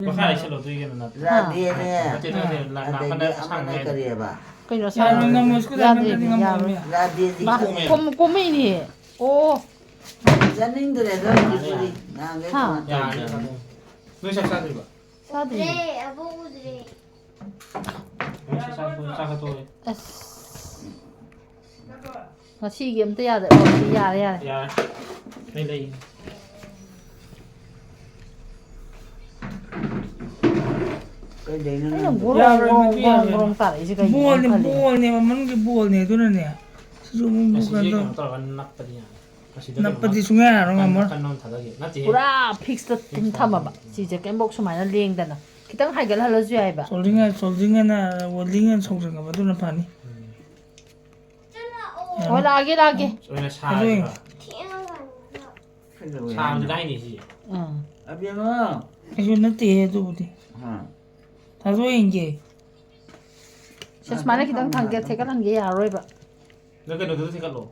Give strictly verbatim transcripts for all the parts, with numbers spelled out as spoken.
ꯃꯈꯥ ꯂꯩꯁꯜꯂꯣ, ꯑꯗꯨꯒꯤ ꯀꯩꯅꯣ ꯅꯠꯇꯦ꯫ ꯔꯥꯙꯦꯅꯦ꯫ ꯅꯠꯇꯦ, ꯅꯠꯇꯦ, ꯅꯥ-, ꯅꯥꯀꯟꯗ ꯑꯗꯒꯤ ꯑꯃꯅ ꯑꯁꯥꯡꯕ ꯂꯩꯔꯦ꯫ ꯀꯔꯤꯑꯕ? ꯀꯩꯅꯣ ꯌꯥꯔꯣꯏ, ꯑꯁꯥꯡꯕ? ꯉꯝꯃꯣꯏ, ꯁ꯭ꯀꯨꯜ ꯌꯥꯗ꯭ꯔꯦ, ꯆꯠꯄꯗꯤ ꯌꯥꯔꯣꯏ꯫ ꯉꯝꯃꯣꯏ꯫ ꯔꯥꯙꯦꯗꯤ ꯃꯥ ꯀꯣꯝꯃꯦ꯫ ꯀꯣꯝ-, ꯀꯣꯝꯃꯛꯏꯅꯦ꯫ ꯑꯣ꯫ ꯆꯠꯅꯤꯡꯗ꯭ꯔꯦꯗ ꯍꯧꯖꯤꯛꯄꯨꯗꯤ꯫ ꯅꯍꯥꯟꯈꯩ ꯍꯥ꯫ ꯀꯃꯥꯏꯅ ꯌꯥꯔꯅꯤ, ꯇꯧꯗꯣꯏꯅꯣ? ꯌꯥꯔꯅꯤ꯫ ꯅꯣꯏ ꯆꯥꯛ ꯆꯥꯗ꯭ꯔꯤꯕ? ꯆꯥꯗ꯭ꯔꯤ꯫ ꯎꯗ꯭ꯔꯦ, ꯑꯕꯣꯛ ꯎꯗ꯭ꯔꯦ꯫ ꯅꯣꯏ ꯆꯥꯛ ꯆꯥ-, ꯆꯥꯛ ꯆꯥꯊꯣꯛꯑꯦ꯫ ꯑꯁ꯫ ꯉꯁꯤꯒꯤ ꯑꯝꯇ ꯌꯥꯗ꯭ꯔꯦ꯫ ꯑꯣ, ꯁꯤ ꯌꯥꯔꯦ, ꯌꯥꯔꯦ꯫ ꯌꯥꯔꯦ꯫ ꯑꯩ ꯂꯩ꯫ ꯀꯩꯗꯩꯅꯣ ꯑꯩꯅ ꯅꯪꯗꯤ? ꯒꯣꯔꯣꯡ, ꯌꯥꯔꯣꯏ, ꯒꯣꯔꯣꯡ, ꯃꯗꯨ ꯒꯣꯔꯣꯡ, ꯌꯥꯔꯣꯏ꯫ ꯒꯣꯔꯣꯡ ꯇꯥꯔꯛꯏꯁꯦ ꯀꯩꯒꯤꯅꯣ ꯕꯣꯜꯅꯦ, ꯈꯜꯂꯦ꯫ ꯕꯣꯜꯅꯦꯕ, ꯃꯅꯨꯡꯒꯤ ꯕꯣꯜꯅꯦ, ꯑꯗꯨꯅꯅꯦ꯫ ꯁꯤꯁꯨ ꯑꯃꯨꯛ ꯑꯁꯤꯁꯦ ꯀꯩꯅꯣ ꯀꯩꯅꯣ ꯇꯧꯔꯒ ꯅꯞꯄꯗꯤ ꯌꯥꯅꯤ꯫ ꯑꯁꯤꯗ ꯀꯩꯅꯣ ꯅꯞꯄꯗꯤ ꯅꯞ-, ꯁꯨꯡꯌꯥ ꯌꯥꯔꯣꯏ, ꯅꯥꯀꯟ, ꯉꯝꯃꯔꯣꯏ꯫ ꯅꯥꯀꯟ ꯑꯃ ꯊꯥꯗꯒꯦ꯫ ꯅꯠꯇꯦꯍꯦ꯫ ꯄꯨꯔꯥ fixꯇ ꯑꯗꯨꯝ ꯊꯝꯃꯕ꯫ ꯁꯤꯁꯦ ꯀꯩꯝꯐꯧ ꯁꯨꯃꯥꯏꯅ ꯂꯦꯡꯗꯅ꯫ ꯈꯤꯇꯪ ꯍꯥꯏꯒꯠꯍꯜꯂꯁꯨ ꯌꯥꯏꯕ꯫ Folding ꯍꯥꯏ-, folding ꯍꯥꯏꯅ, folding ꯍꯥꯏꯅ ꯁꯧꯖꯪꯉꯕ ꯑꯗꯨꯅ ꯐꯅꯤ꯫ ꯎꯝ꯫ ꯍꯣꯏ, ꯂꯥꯛꯑꯒꯦ, ꯂꯥꯛꯑꯒꯦ꯫ ꯑꯣꯏꯅ ꯁꯥꯔꯤꯕ꯫ ꯑꯗꯨ ꯁꯥꯕꯗꯤ ꯂꯥꯏꯅꯤ ꯁꯤꯁꯦ꯫ ꯎꯝ꯫ ꯑꯕꯦꯝꯃ꯫ ꯑꯩꯁꯨ ꯅꯠꯇꯦꯍꯦ ꯑꯗꯨꯕꯨꯗꯤ꯫ ꯍꯥ꯫ ꯊꯥꯗꯣꯛꯑ ꯌꯦꯡꯒꯦ꯫ ꯁꯦ, ꯁꯨꯃꯥꯏꯅ ꯈꯤꯇꯪ ꯊꯥꯡꯒꯠ-, ꯊꯦꯛꯀꯠꯍꯟꯒꯦ ꯌꯥꯔꯔꯣꯏꯕ꯫ ꯅꯪ ꯀꯩꯅꯣꯗꯨꯗ ꯊꯦꯛꯀꯠꯂꯣ꯫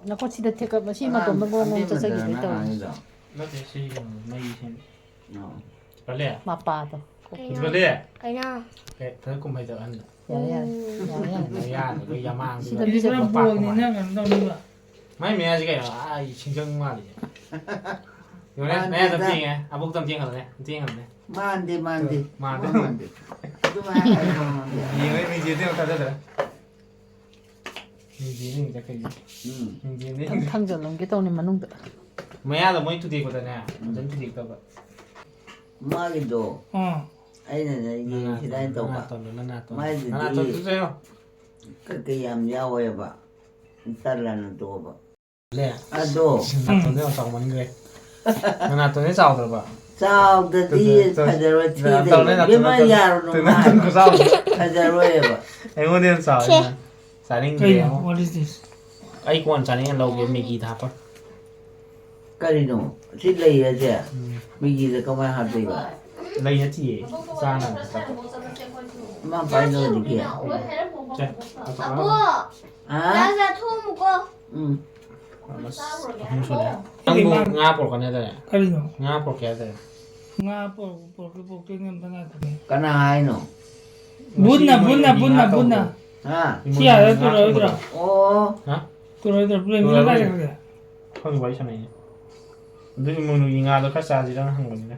ꯅꯈꯨꯠꯁꯤꯗ ꯊꯦꯛꯀꯠ-, ꯃꯁꯤ ꯑꯉꯥꯡ ꯃꯇꯣꯝꯗ ꯒ꯭ꯔꯣꯡ ꯒ꯭ꯔꯣꯡ ꯑꯅꯦꯝꯕꯗꯨꯔ ꯆꯠꯆꯈꯤꯗꯣꯏ ꯅꯪ ꯇꯧꯔꯤꯅꯤ꯫ ꯍꯥꯏꯗꯣ? ꯅꯠꯇꯦ, ꯁꯤ ꯀꯩꯅꯣ, ꯃꯩ ꯁꯦꯝ-, ꯑꯣ꯫ ꯀꯜꯂꯦ? ꯃꯄꯥꯗꯣ꯫ ꯀꯩꯅꯣ? ꯀꯜꯂꯦ? ꯀꯩꯅꯣ? ꯑꯦ, ꯐꯖꯅ ꯀꯨꯝꯍꯩ ꯇꯧꯔꯛꯑꯅꯤ꯫ ꯌꯥꯔꯦ, ꯌꯥꯔꯦ, ꯌꯥꯔꯦ, ꯌꯥꯔꯦ꯫ ꯃꯌꯥꯗꯨꯒ ꯌꯥꯃꯥꯡꯗꯨꯒ ꯁꯤꯗ ꯃꯤꯁꯦ ꯂꯨꯄꯥ ꯂꯨꯄꯥ ꯕꯣꯜꯅꯤ ꯀꯨꯝꯍꯩ꯫ ꯅꯪ ꯀꯩꯅꯣ ꯇꯧꯅꯤꯕ꯫ ꯃꯥꯏ ꯃꯌꯥꯁꯤ ꯀꯩꯅꯣ, ꯑꯥ, ꯁꯤꯡꯖꯪ ꯃꯥꯜꯂꯤꯁꯦ꯫ ꯌꯦꯡꯉꯨꯅꯦ, ꯃꯥꯟꯗꯦꯗ꯫ ꯃꯌꯥꯗ ꯑꯝꯇ ꯌꯦꯡꯉꯦ, ꯑꯕꯣꯛꯇ ꯑꯝꯇ ꯌꯦꯡꯍꯜꯂꯨꯅꯦ, ꯑꯝꯇ ꯌꯦꯡꯍꯜꯂꯨꯅꯦ꯫ ꯃꯥꯟꯗꯦ, ꯃꯥꯟꯗꯦ꯫ ꯃꯥꯟꯗꯦ꯫ ꯃꯥꯟꯗꯦ꯫ ꯑꯗꯨꯃꯥꯏꯅ ꯍꯥꯏꯒꯅꯣ, ꯃꯥꯟꯗꯦ꯫ ꯌꯦꯡꯉꯨꯅꯦ, ꯃꯤꯡꯁꯦꯜꯗꯤ ꯑꯃꯨꯛ ꯊꯥꯗꯗ꯭ꯔꯦ꯫ ꯃꯤꯡꯁꯦꯜꯗꯤ ꯑꯃꯨꯛ ꯆꯠꯈ꯭ꯔꯤꯁꯦ꯫ ꯎꯝ꯫ ꯃꯤꯡꯁꯦꯜꯗꯤ ꯈꯤꯇꯪ ꯊꯥꯡꯖꯜꯂꯝꯒꯦ ꯇꯧꯅꯤ ꯃꯅꯨꯡꯗ꯫ ꯃꯌꯥꯗ ꯃꯣꯏ ꯊꯨꯗꯦꯛꯄꯗꯅꯦ, ꯎꯝ꯫ ꯐꯖꯅ ꯊꯨꯗꯦꯛꯇꯕ꯫ ꯃꯥꯒꯤꯗꯣ ꯑꯥ꯫ ꯑꯩꯅꯅꯦ ꯅꯅꯥꯇꯣꯟ, ꯌꯦꯡꯁꯤꯔꯥ ꯍꯥꯏꯅ ꯇꯧꯕ꯫ ꯅꯅꯥꯇꯣꯟꯗꯣ, ꯅꯅꯥꯇꯣꯟ꯫ ꯃꯥꯏꯗꯨꯗꯤ ꯅꯅꯥꯇꯣꯟꯗꯨꯁꯨ ꯌꯦꯡꯉꯣ꯫ ꯀꯩꯀꯩ ꯌꯥꯝ ꯌꯥꯎꯋꯦꯕ꯫ ꯇꯜꯂꯅ ꯇꯣꯛꯑꯕ꯫ ꯂꯦ꯫ ꯑꯗꯣ꯫ ꯅꯅꯥꯇꯣꯟꯗꯣ ꯌꯥꯝ ꯆꯥꯎꯃꯟꯈ꯭ꯔꯦ꯫ ꯅꯅꯥꯇꯣꯟꯗꯤ ꯆꯥꯎꯗ꯭ꯔꯕ? ꯆꯥꯎꯗꯗꯤ ꯇꯨ, ꯇꯨ, ꯇꯨ꯫ ꯐꯖꯔꯣꯏ, ꯅꯅꯥꯇꯣꯟ ꯊꯤꯗꯣꯏꯅꯦ꯫ ꯂꯩ ꯅꯠꯇ꯭ꯔꯣ? ꯏꯕꯦꯝꯃ, ꯇꯨ, ꯇꯨ꯫ ꯌꯥꯔꯨꯅꯨ, ꯇꯨ, ꯃꯥ ꯅꯅꯥꯇꯣꯟ ꯈꯨꯆꯥꯎꯗꯣ꯫ ꯐꯖꯔꯣꯏꯕ꯫ ꯑꯩꯉꯣꯟꯗ ꯍꯦꯟꯅ ꯆꯥꯎꯋꯦ꯫ ꯁꯦ꯫ ꯆꯥꯅꯤꯡꯗ꯭ꯔꯦ ꯀꯩꯅꯣ? ꯑꯃꯨꯛ꯫ What is this? ꯑꯩ ꯀꯣꯟ ꯆꯥꯅꯤꯡꯉꯦ ꯂꯧꯒꯦ, ꯃꯦꯒꯤꯗ ꯍꯥꯞꯄ꯫ ꯀꯔꯤꯅꯣ? ꯁꯤ ꯂꯩ ꯍꯥꯏꯁꯦ? ꯎꯝ꯫ ꯃꯦꯒꯤꯗ ꯀꯃꯥꯏꯅ ꯍꯥꯞꯇꯣꯏꯕ? ꯂꯩ ꯅꯠꯇꯤꯌꯦ, ꯆꯥꯅꯕ ꯈꯛꯇ꯫ ꯃꯥ ꯄꯥꯏꯅꯕꯗꯤ ꯀꯌꯥ? ꯁꯦ, ꯑꯕꯣꯛ, ꯑꯥ? ꯆꯥꯛ ꯆꯥꯊꯣꯛꯑꯝꯃꯨꯀꯣ꯫ ꯎꯝ꯫ ꯑꯃ, ꯑꯍꯨꯝ ꯁꯨꯔꯦ꯫ ꯅꯪꯕꯨ ꯉꯥ ꯄꯨꯔꯛꯀꯅꯤ ꯍꯥꯏꯗꯥꯏꯅꯦ? ꯀꯔꯤꯅꯣ? ꯉꯥ ꯄꯨꯔꯛꯀꯦ ꯍꯥꯏꯗꯥꯏꯅꯦ? ꯉꯥ ꯄꯣꯔꯛ-, ꯄꯣꯔꯛꯀꯦ, ꯄꯣꯔꯛꯇꯣꯏꯅꯦ, ꯑꯝꯇ ꯉꯥꯏꯈꯣꯅꯦ꯫ ꯀꯅꯥ ꯍꯥꯏꯅꯣ? ꯕꯨꯟꯅ, ꯉꯁꯤ ꯕꯨꯟꯅ, ꯏꯃꯣꯏꯅꯨꯒꯤ ꯕꯨꯟꯅ, ꯉꯥ ꯕꯨꯟꯅ꯫ ꯇꯧꯕꯗꯣ꯫ ꯍꯥ? ꯁꯤ ꯌꯥꯔꯦ, ꯏꯃꯣꯏꯅꯨꯒꯤ ꯉꯥ ꯇꯨꯔꯣꯏꯗ꯭ꯔꯣ? ꯊꯣꯡꯕꯗꯣ꯫ ꯑꯣ꯫ ꯍꯥ? ꯇꯨꯔꯣꯏꯗ꯭ꯔꯣ? ꯄ꯭ꯂꯦꯟ ꯇꯨꯔꯣꯏ꯫ ꯀꯥꯏ ꯆꯠꯈ꯭ꯔꯒꯦ? ꯈꯪꯗꯦ, ꯋꯥꯔꯤ ꯁꯥꯟꯅꯩꯅꯦ꯫ ꯑꯗꯨ ꯏꯃꯣꯏꯅꯨꯒꯤ ꯉꯥꯗꯣ ꯈꯔ ꯆꯥꯁꯤꯔꯅ ꯍꯪꯕꯅꯤꯗ꯫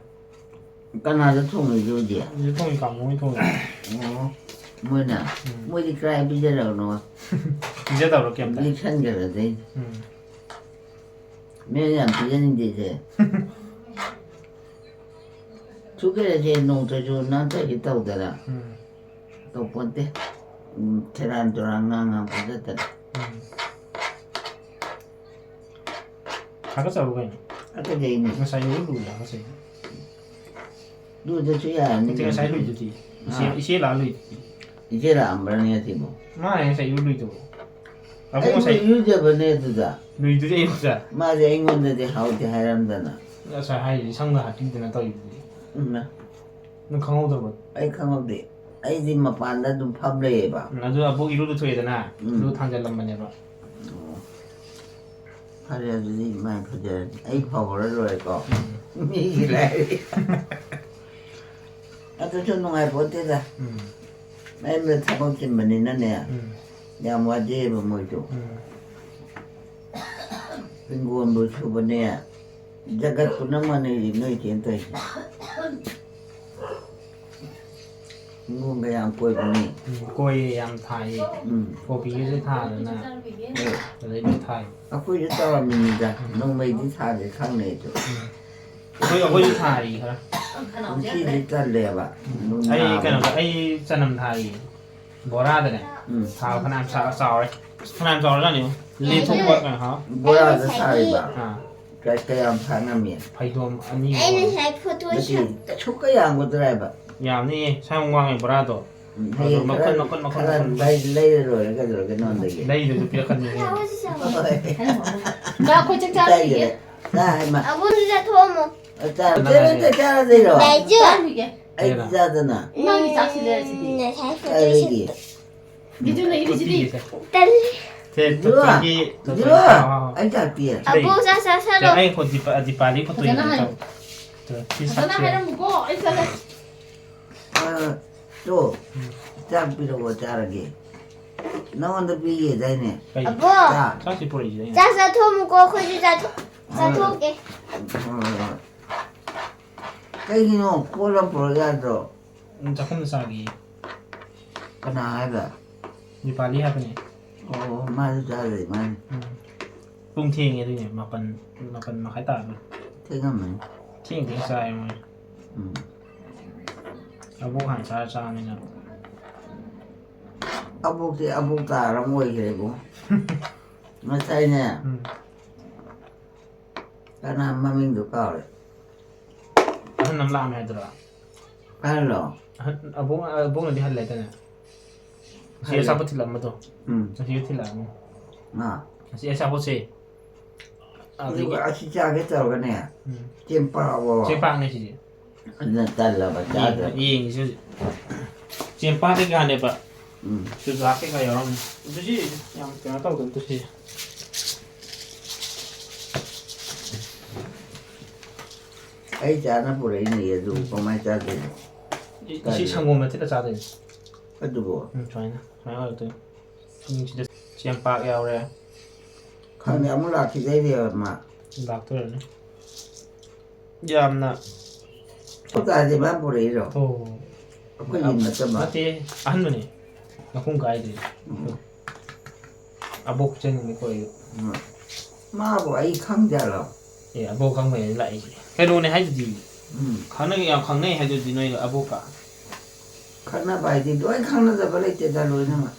ꯀꯅꯥꯗ ꯊꯣꯡꯉꯤꯒꯦ ꯍꯧꯖꯤꯛ? ꯍꯧꯖꯤꯛ ꯊꯣꯡꯉꯤ, ꯀꯥꯃꯣ ꯍꯣꯏ ꯊꯣꯡꯉꯤ꯫ ꯑꯣ꯫ ꯃꯣꯏꯅ? ꯎꯝ꯫ ꯃꯣꯏꯗꯤ ꯀꯔꯥꯏ ꯄꯤꯖꯔꯕꯅꯣ? ꯄꯤꯖꯗꯕ꯭ꯔꯣ ꯀꯩꯝꯇ? ꯂꯤꯛꯁꯟꯈ꯭ꯔꯗꯤ꯫ ꯎꯝ꯫ ꯃꯤꯅ ꯌꯥꯝ ꯄꯤꯖꯅꯤꯡꯗꯦꯁꯦ꯫ ꯁꯨꯛ ꯀꯨꯏꯔꯁꯦ ꯅꯣꯡꯇꯁꯨ ꯅꯪ ꯇꯧꯒꯦ ꯇꯧꯗꯅ꯫ ꯎꯝ꯫ ꯇꯧꯄꯣꯟꯇꯦ꯫ ꯎꯝ, ꯁꯦꯔꯥꯟ ꯇꯨꯔꯥꯟ ꯉꯥꯡ ꯉꯥꯡ ꯄꯤꯖꯗꯅ꯫ ꯎꯝ꯫ ꯊꯥꯒꯠꯆꯕ ꯀꯩꯅꯣ? ꯊꯥꯒꯠꯆꯩꯅꯦ꯫ ꯉꯁꯥꯏ ꯂꯨꯏ ꯂꯨꯏ ꯊꯥꯒꯠꯆꯩ꯫ ꯂꯨꯗꯁꯨ ꯌꯥꯔꯅꯤ ꯅꯠꯇꯦ, ꯉꯁꯥꯏ ꯀꯩꯅꯣ꯫ ꯂꯨꯏꯗꯨꯗꯤ꯫ ꯏꯆꯦ, ꯑꯥ꯫ ꯏꯆꯦ ꯂꯥꯛꯑ ꯂꯨꯏꯗꯨꯗꯤ꯫ ꯏꯆꯦ ꯂꯥꯛꯑꯝꯕ꯭ꯔꯅꯦ ꯉꯁꯤꯕꯣ? ꯃꯥꯅꯦ ꯉꯁꯥꯏ ꯏꯔꯨ ꯂꯨꯏꯗꯨꯕꯣ꯫ ꯑꯕꯨꯡ ꯑꯩꯕꯨ ꯉꯁꯥꯏ ꯏꯔꯨꯖꯕꯅꯦ ꯑꯗꯨꯗ꯫ ꯂꯨꯏꯗꯨꯗꯤ ꯑꯩꯉꯣꯟꯗ꯫ ꯃꯥꯗꯤ ꯑꯩꯉꯣꯟꯗꯗꯤ ꯍꯥꯎꯇꯦ ꯍꯥꯏꯔꯝꯗꯅ꯫ ꯉꯁꯥꯏ ꯍꯥꯏꯔꯤꯗꯤ ꯁꯝꯒ ꯍꯥꯠꯄꯤꯗꯅ ꯇꯧꯔꯤꯗꯨꯗꯤ꯫ ꯎꯝ꯫ ꯅꯪ ꯈꯪꯍꯧꯗꯕ꯭ꯔꯣ? ꯑꯩ ꯈꯪꯍꯧꯗꯦ꯫ ꯑꯩꯗꯤ ꯃꯄꯥꯟꯗ ꯑꯗꯨꯝ ꯐꯝ ꯂꯩꯌꯦꯕ꯫ ꯎꯝ, ꯑꯗꯨ ꯑꯕꯣꯛ ꯏꯔꯨ ꯂꯨꯊꯣꯛꯑꯦꯗꯅ, ꯎꯝ꯫ ꯑꯗꯨ ꯊꯥꯡꯖꯜꯂꯝꯕꯅꯦꯕ꯫ ꯑꯣ꯫ ꯐꯔꯦ, ꯑꯗꯨꯗꯤ ꯃꯥꯏ ꯐꯖꯔꯗꯤ꯫ ꯑꯩ ꯐꯍꯧꯔ ꯂꯣꯏꯔꯦꯀꯣ꯫ ꯎꯝ꯫ ꯃꯤꯒꯤ ꯂꯥꯏꯔꯤ꯫ ꯑꯗꯨꯁꯨ ꯅꯨꯡꯉꯥꯏꯄꯣꯠꯇꯦꯗ꯫ ꯎꯝ꯫ ꯃꯌꯨꯝꯗ ꯊꯕꯛ ꯆꯤꯟꯕꯅꯤꯅꯅꯦ, ꯎꯝ꯫ ꯌꯥꯝ ꯋꯥꯖꯩꯑꯕ ꯃꯣꯏꯁꯨ꯫ ꯎꯝ꯫ ꯍꯤꯡꯒꯣꯟꯕꯨ ꯁꯨꯕꯅꯦ, ꯖꯒꯠ ꯄꯨꯝꯅꯃꯛꯅꯦ ꯍꯧꯖꯤꯛ ꯅꯣꯏ ꯆꯦꯅ ꯇꯧꯔꯤꯁꯦ꯫ ꯍꯤꯡꯒꯣꯟꯒ ꯌꯥꯝ ꯀꯣꯏꯕꯅꯦ꯫ ꯎꯝ, ꯀꯣꯏꯌꯦ, ꯌꯥꯝ ꯊꯥꯏꯌꯦ꯫ ꯎꯝ꯫ ꯀꯣꯕꯤꯒꯁꯦ ꯊꯥꯗꯅ꯫ ꯍꯣꯏ꯫ ꯑꯗꯩ ꯂꯣꯏ ꯊꯥꯏ꯫ ꯑꯩꯈꯣꯏꯁꯨ ꯇꯧꯔꯝꯃꯤꯅꯤꯗ, ꯎꯝ꯫ ꯅꯣꯡꯃꯩꯗꯤ ꯊꯥꯗꯦ ꯈꯪꯅꯩ ꯑꯗꯨ꯫ ꯎꯝ꯫ ꯑꯩꯈꯣꯏ, ꯑꯩꯈꯣꯏꯁꯨ ꯊꯥꯔꯤ ꯈꯔ꯫ ꯀꯨꯝꯁꯤꯗꯤ ꯇꯜꯂꯦꯕ꯫ ꯎꯝ꯫ ꯑꯩ ꯀꯩꯅꯣꯗ, ꯑꯩ ꯆꯅꯝ ꯊꯥꯔꯤ꯫ ꯕꯣꯔꯥꯗꯅꯦ꯫ ꯎꯝ꯫ ꯊꯥꯕ ꯐꯅꯌꯥꯝ ꯆꯥ-, ꯆꯥꯎꯔꯦ꯫ ꯑꯁ, ꯐꯅꯌꯥꯝ ꯆꯥꯎꯔꯖꯥꯠꯅꯤ꯫ ꯂꯦꯟꯊꯣꯛꯄ ꯀꯩꯅꯣ ꯍꯥꯎ꯫ ꯕꯣꯔꯥꯗ ꯊꯥꯔꯤꯕ? ꯑꯥ꯫ ꯀ-, ꯀꯌꯥꯝ ꯊꯥ ꯉꯝꯃꯤ? ꯐꯩꯗꯣꯝ ꯑꯅꯤ ꯑꯩꯅ ꯍꯨꯝ꯫ ꯉꯁꯥꯏ ꯐꯣꯇꯣ ꯅꯠꯇꯦ, ꯁꯛꯇ꯫ ꯁꯨꯛꯀ ꯌꯥꯝꯒꯗ꯭ꯔꯥ ꯍꯥꯏꯕ? ꯌꯥꯝꯅꯤꯌꯦ, ꯁꯥꯏꯃꯨꯛ ꯋꯥꯡꯉꯦ ꯕꯣꯔꯥꯗꯣ꯫ ꯎꯝ, ꯑꯗꯣ ꯍꯌꯦꯡ ꯃꯈꯨꯟ, ꯈꯔ, ꯃꯈꯨꯟ, ꯃꯈꯨꯟ, ꯈꯔ ꯃꯈꯨꯟ꯫ ꯂꯩ-, ꯂꯩꯔ ꯂꯣꯏꯔꯦ ꯀꯩꯗꯧꯔꯒꯦ ꯅꯉꯣꯟꯗꯒꯤ? ꯂꯩꯗꯁꯨ ꯄꯤꯔꯛꯀꯅꯤ꯫ ꯍꯣꯏ꯫ ꯉꯥ ꯑꯩꯈꯣꯏ ꯆꯥꯛ ꯆꯥꯔꯨꯈꯤꯒꯦ꯫ ꯏꯀꯥꯏꯖꯔꯦ꯫ ꯆꯥ ꯍꯥꯏꯃ꯫ ꯑꯕꯨꯡ ꯆꯥꯊꯣꯛꯑꯝꯃꯣ꯫ ꯑ, ꯆꯥ-, ꯀꯅꯥ ꯆꯦꯔꯪ ꯂꯩꯔꯦ? ꯆꯥ ꯆꯥꯔꯗꯣꯏꯔꯣ? ꯂꯩꯖꯨ꯫ ꯆꯥꯔꯨꯈꯤꯒꯦ꯫ ꯑꯩꯗꯤ ꯀꯩꯅꯣ? ꯆꯥꯗꯅ꯫ ꯏꯃꯥꯒꯤ ꯆꯥꯛꯁꯤ ꯂꯩꯔꯁꯤꯗꯤ꯫ ꯎꯝ, ꯉꯁꯥꯏ ꯐꯣꯇꯣ ꯀꯔꯤꯒꯤ? ꯁꯦꯠꯇꯣ꯫ ꯕꯤꯖꯨ ꯂꯩꯔꯤꯁꯤꯗꯤ꯫ ꯇꯜꯂꯤ꯫ ꯁꯦ, ꯖꯨ, ꯇꯣꯇꯣꯒꯤ, ꯇꯣꯇꯣꯒꯤ ꯖꯨ, ꯆꯥꯎ, ꯍꯥꯎ, ꯍꯥꯎ꯫ ꯑꯩ ꯆꯥꯛ ꯄꯤꯔꯦ꯫ ꯂꯩ꯫ ꯑꯕꯣꯛ ꯆꯥꯛ ꯆꯥꯁꯜꯂꯣ꯫ ꯁꯦ, ꯑꯩ ꯐꯣꯇꯣ ꯗꯤꯄꯥ-, ꯗꯤꯄꯥꯂꯤ ꯐꯣꯇꯣ ꯐꯖꯅ ꯌꯦꯡꯒꯦ ꯍꯥꯏꯌꯨ꯫ ꯇꯧ꯫ ꯐꯖꯅ ꯍꯥꯏꯔꯝꯃꯨꯀꯣ, ꯑꯩ ꯆꯠꯂꯦ꯫ ꯑ, ꯇꯣ, ꯆꯥꯛ ꯄꯤꯔꯛꯑꯣ, ꯆꯥꯔꯒꯦ꯫ ꯅꯉꯣꯟꯗ ꯄꯤꯒꯦꯗꯥꯏꯅꯦ? ꯀꯩ? ꯑꯕꯣ! ꯆꯥꯛ꯫ ꯆꯥꯛꯁꯤ ꯄꯨꯔꯛꯏꯁꯤꯗꯤ ꯑꯩꯅ꯫ ꯆꯥꯛ ꯆꯥꯊꯣꯛꯑꯝꯃꯨꯀꯣ, ꯑꯩꯈꯣꯏꯁꯨ ꯆꯥꯊꯣꯛ-, ꯆꯥꯊꯣꯛꯀꯦ꯫ ꯍꯣꯏ, ꯍꯣꯏ, ꯍꯣꯏ꯫ ꯀꯩꯒꯤꯅꯣ? ꯀꯣꯜ ꯑꯃ ꯄꯨꯔꯛ ꯌꯥꯗ꯭ꯔꯣ? ꯎꯝ, ꯆꯥꯛꯈꯨꯝꯗ ꯆꯥꯒꯦꯌꯦ꯫ ꯀꯅꯥ ꯍꯥꯏꯕ? ꯗꯤꯄꯥꯂꯤ ꯍꯥꯏꯕꯅꯦ꯫ ꯑꯣ, ꯃꯥꯁꯨ ꯆꯥꯗꯣꯏ ꯃꯥꯅꯤ꯫ ꯎꯝ꯫ ꯄꯨꯡ ꯊꯦꯡꯉꯦ ꯑꯗꯨꯏꯅꯦ, ꯃꯥꯄꯟ, ꯃꯥꯄꯟ ꯃꯈꯥꯏ ꯇꯥꯔꯅꯤ꯫ ꯊꯦꯡꯉꯝꯃꯅꯤ꯫ ꯊꯦꯡ ꯊꯦꯡ ꯆꯥꯏ ꯃꯣꯏ꯫ ꯎꯝ꯫ ꯑꯕꯣꯛ ꯍꯥꯟꯅ ꯆꯥꯔ ꯆꯥꯕꯅꯤꯅ꯫ ꯑꯕꯣꯛꯇꯤ ꯑꯕꯣꯛ ꯇꯥꯔ ꯑꯃ ꯑꯣꯏꯈ꯭ꯔꯦꯕꯣ꯫ ꯉꯁꯥꯏꯅꯦ꯫ ꯎꯝ꯫ ꯀꯅꯥ ꯃꯃꯤꯡꯗꯣ ꯀꯥꯎꯔꯦ꯫ ꯑꯍꯟ ꯑꯃ ꯂꯥꯛꯑꯝꯃꯦ ꯍꯥꯏꯗꯨꯔꯣ? ꯑꯍꯜꯂꯣ? ꯑꯍꯟ, ꯑꯕꯣꯛ, ꯑꯕꯣꯛꯅꯗꯤ ꯍꯜꯂꯦ ꯍꯥꯏꯗꯥꯏꯅꯦ? ꯉꯁꯤ ꯍꯜꯂꯦ꯫ ꯑꯆꯥꯄꯣꯠ ꯊꯤꯜꯂꯛꯑꯝꯕꯗꯣ꯫ ꯎꯝ꯫ ꯉꯁꯤꯁꯨ ꯊꯤꯜꯂꯛꯑꯝꯃꯦ꯫ ꯑꯥ꯫ ꯉꯁꯤ ꯑꯆꯥꯄꯣꯠꯁꯦ꯫ ꯑꯗꯒꯤ ꯑꯗꯨꯒ ꯑꯁꯤ ꯆꯥꯒꯦ ꯇꯧꯔꯒꯅꯦ, ꯎꯝ꯫ ꯆꯦꯡꯄꯥꯛꯑꯣ꯫ ꯆꯦꯡꯄꯥꯛꯅꯦ ꯁꯤꯁꯦ꯫ ꯑꯗꯨꯅ ꯇꯜꯂꯕ ꯆꯥꯗ꯭ꯔꯕ꯫ ꯌꯦꯡ-, ꯌꯦꯡꯉꯤꯁꯤ ꯍꯧꯖꯤꯛ꯫ ꯆꯦꯡꯄꯥꯛ ꯀꯩꯀꯥꯅꯦꯕ꯫ ꯎꯝ꯫ ꯆꯨꯖꯥꯛ ꯀꯩꯀꯥ ꯌꯥꯎꯔꯝꯃꯤ꯫ ꯑꯗꯨ ꯁꯤ ꯌꯥꯝ ꯀꯩꯅꯣ ꯇꯧꯗꯕꯅꯤ, ꯁꯤꯁꯦ꯫ ꯑꯩ ꯆꯥꯅ ꯄꯨꯔꯛꯏꯅꯦ, ꯑꯗꯨ ꯎꯝ꯫ ꯀꯃꯥꯏꯅ ꯆꯥꯗꯣꯏꯅꯣ? ꯁꯤ, ꯁꯤ ꯇꯜꯂꯦ꯫ ꯁꯪꯒꯣꯝꯗ ꯊꯤꯠꯂ ꯆꯥꯗꯣꯏꯅꯤ꯫ ꯑꯗꯨꯕꯨ? ꯎꯝ, ꯁꯨꯃꯥꯏꯅ, ꯁꯨꯃꯥꯏꯅ ꯑꯣꯏꯔꯛꯇꯣꯏꯅꯤ꯫ ꯎꯝ, ꯁꯤꯗ ꯆꯦꯡꯄꯥꯛ ꯌꯥꯎꯔꯦ꯫ ꯈꯪꯗꯦ, ꯑꯃꯨꯛ ꯂꯥꯛꯈꯤꯗꯣꯏꯅꯦꯕ ꯃꯥ꯫ ꯂꯥꯛꯇꯣꯏꯔꯅꯤ꯫ ꯌꯥꯝꯅ ꯇꯥꯗꯦ, ꯃꯥ ꯄꯨꯔꯛꯏꯔꯣ? ꯑꯣ꯫ ꯑꯩꯈꯣꯏꯒꯤ ꯅꯠꯇꯕ? ꯅꯠꯇꯦ, ꯑꯍꯟꯕꯅꯦ꯫ ꯃꯈꯨꯝ ꯀꯥꯏꯗ꯭ꯔꯤ꯫ ꯎꯝ꯫ ꯑꯕꯣꯛ ꯆꯪꯉꯤꯅꯤꯀꯣ ꯑꯩ꯫ ꯎꯝ꯫ ꯃꯥꯕꯨ ꯑꯩ ꯈꯪꯖꯥꯠꯂꯣ? ꯑꯦ, ꯑꯕꯣꯛ ꯈꯪꯕꯩꯅꯦ ꯂꯥꯛꯏꯁꯦ꯫ ꯀꯩꯅꯣꯅꯦ ꯍꯥꯏꯗꯨꯗꯤ꯫ ꯎꯝ꯫ ꯈꯪꯅ-, ꯌꯥꯝ ꯈꯪꯅꯩ ꯍꯥꯏꯗꯨꯗꯤ ꯅꯣꯏꯒ ꯑꯕꯣꯛꯀ꯫ ꯈꯪꯅꯕ ꯍꯥꯏꯗꯤ ꯂꯣꯏ ꯈꯪꯅꯗꯕ ꯂꯩꯇꯦꯗ, ꯂꯣꯏꯅꯃꯛ꯫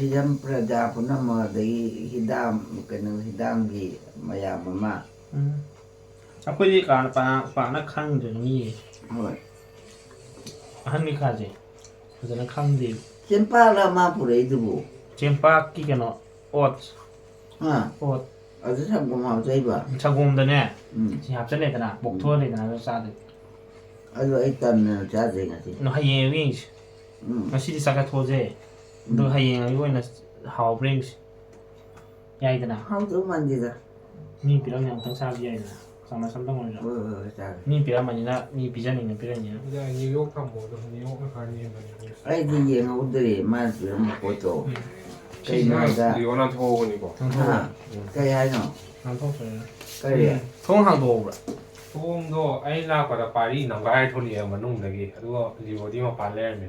ꯍꯤꯖꯝ ꯄ꯭ꯔꯖꯥ ꯄꯨꯝꯅꯃꯛ, ꯑꯗꯒꯤ ꯍꯤꯗꯥꯝ, ꯀꯩꯅꯣ, ꯍꯤꯗꯥꯝꯒꯤ ꯃꯌꯥꯝ ꯑꯃ꯫ ꯎꯝ꯫ ꯑꯩꯈꯣꯏꯗꯤ ꯀꯥ-, ꯄꯥ-, ꯄꯥꯛꯅ ꯈꯪꯗ꯭ꯔꯦ ꯃꯤ꯫ ꯍꯣꯏ꯫ ꯑꯍꯟ ꯀꯩꯀꯥꯁꯦ ꯐꯖꯅ ꯈꯪꯗꯦ꯫ ꯆꯦꯡꯄꯥꯛꯂ ꯃꯥ ꯄꯨꯔꯛꯏꯗꯨꯕꯨ? ꯆꯦꯡꯄꯥꯛꯀꯤ ꯀꯩꯅꯣ, oats꯫ ꯑꯥ꯫ Oats꯫ ꯑꯗꯨ ꯁꯪꯒꯣꯝ ꯍꯥꯞꯆꯩꯕ? ꯁꯪꯒꯣꯝꯗꯅꯦ, ꯎꯝ꯫ ꯁꯤ ꯍꯥꯞꯆꯜꯂꯦꯗꯅ, ꯎꯝ꯫ ꯄꯣꯛꯊꯣꯛꯍꯜꯂꯦꯗꯅ, ꯑꯗꯨ ꯆꯥꯗꯣꯏꯕ꯫ ꯑꯗꯨ ꯑꯩ ꯇꯟꯗꯅ ꯆꯥꯗ꯭ꯔꯦ ꯉꯁꯤ꯫ ꯑꯗꯣ ꯍꯌꯦꯡ ꯑꯌꯨꯛ ꯌꯦꯡꯁꯤ꯫ ꯎꯝ꯫ ꯉꯁꯤꯗꯤ ꯆꯥꯛ ꯆꯥꯊꯣꯛꯑꯁꯦ꯫ ꯑꯗꯣ ꯎꯝ꯫ ꯍꯌꯦꯡ ꯑꯌꯨꯛ ꯑꯣꯏꯅ ꯍꯥꯎꯕ꯭ꯔꯥ ꯌꯦꯡꯁꯤ꯫ ꯌꯥꯏꯗꯅ? ꯍꯥꯎꯗꯧ ꯃꯥꯟꯗꯦꯗ꯫ ꯃꯤ ꯄꯤꯔꯝꯃꯦ, ꯑꯃꯨꯛꯇꯪ ꯆꯥꯕꯗꯤ ꯌꯥꯏꯗꯅ? ꯆꯥꯃꯁ ꯑꯝꯇꯪ ꯑꯣꯏꯔꯁꯨ꯫ ꯍꯣꯏ ꯍꯣꯏ ꯍꯣꯏ ꯆꯥꯔꯦ꯫ ꯃꯤ ꯄꯤꯔꯛꯑꯃꯅꯤꯅ ꯃꯤ ꯄꯤꯖꯅꯤꯡꯅ ꯄꯤꯔꯛꯏꯅꯤꯅ꯫ ꯅ꯭ꯌꯨ ꯌꯣꯔꯛ ꯊꯝꯃꯣ ꯑꯗꯣ ꯅ꯭ꯌꯨ ꯌꯣꯔꯛꯅ ꯈꯔ ꯅꯦꯝꯕꯅꯦ꯫ ꯑꯩꯗꯤ ꯌꯦꯡꯍꯧꯗ꯭ꯔꯦ ꯃꯥꯅ ꯄꯤꯔꯝꯕ ꯄꯣꯠꯇꯣ꯫ ꯎꯝ꯫ ꯀꯩꯅꯣ ꯍꯥꯏꯗ ꯂꯤꯑꯣ ꯅꯥꯟꯊꯣꯛꯍꯧꯕꯅꯤꯀꯣ꯫ ꯅꯥꯟꯊꯣꯛꯑꯣ꯫ ꯍꯥ? ꯀꯩ ꯍꯥꯏꯅꯣ? ꯅꯥꯟꯊꯣꯛꯇ꯭ꯔꯦꯅ꯫ ꯀꯔꯤ? ꯊꯣꯡ ꯍꯥꯡꯗꯣꯛꯍꯧꯕ꯭ꯔꯥ? ꯊꯣꯡꯗꯣ ꯑꯩ ꯂꯥꯛꯄꯗ ꯄꯥꯔꯤ ꯅꯝꯒꯥꯏ ꯊꯣꯛꯂꯛꯑꯦꯕ ꯃꯅꯨꯡꯗꯒꯤ, ꯑꯗꯨꯒ ꯂꯤꯑꯣꯗꯤ ꯃꯄꯥꯟ ꯂꯩꯔꯝꯃꯦ꯫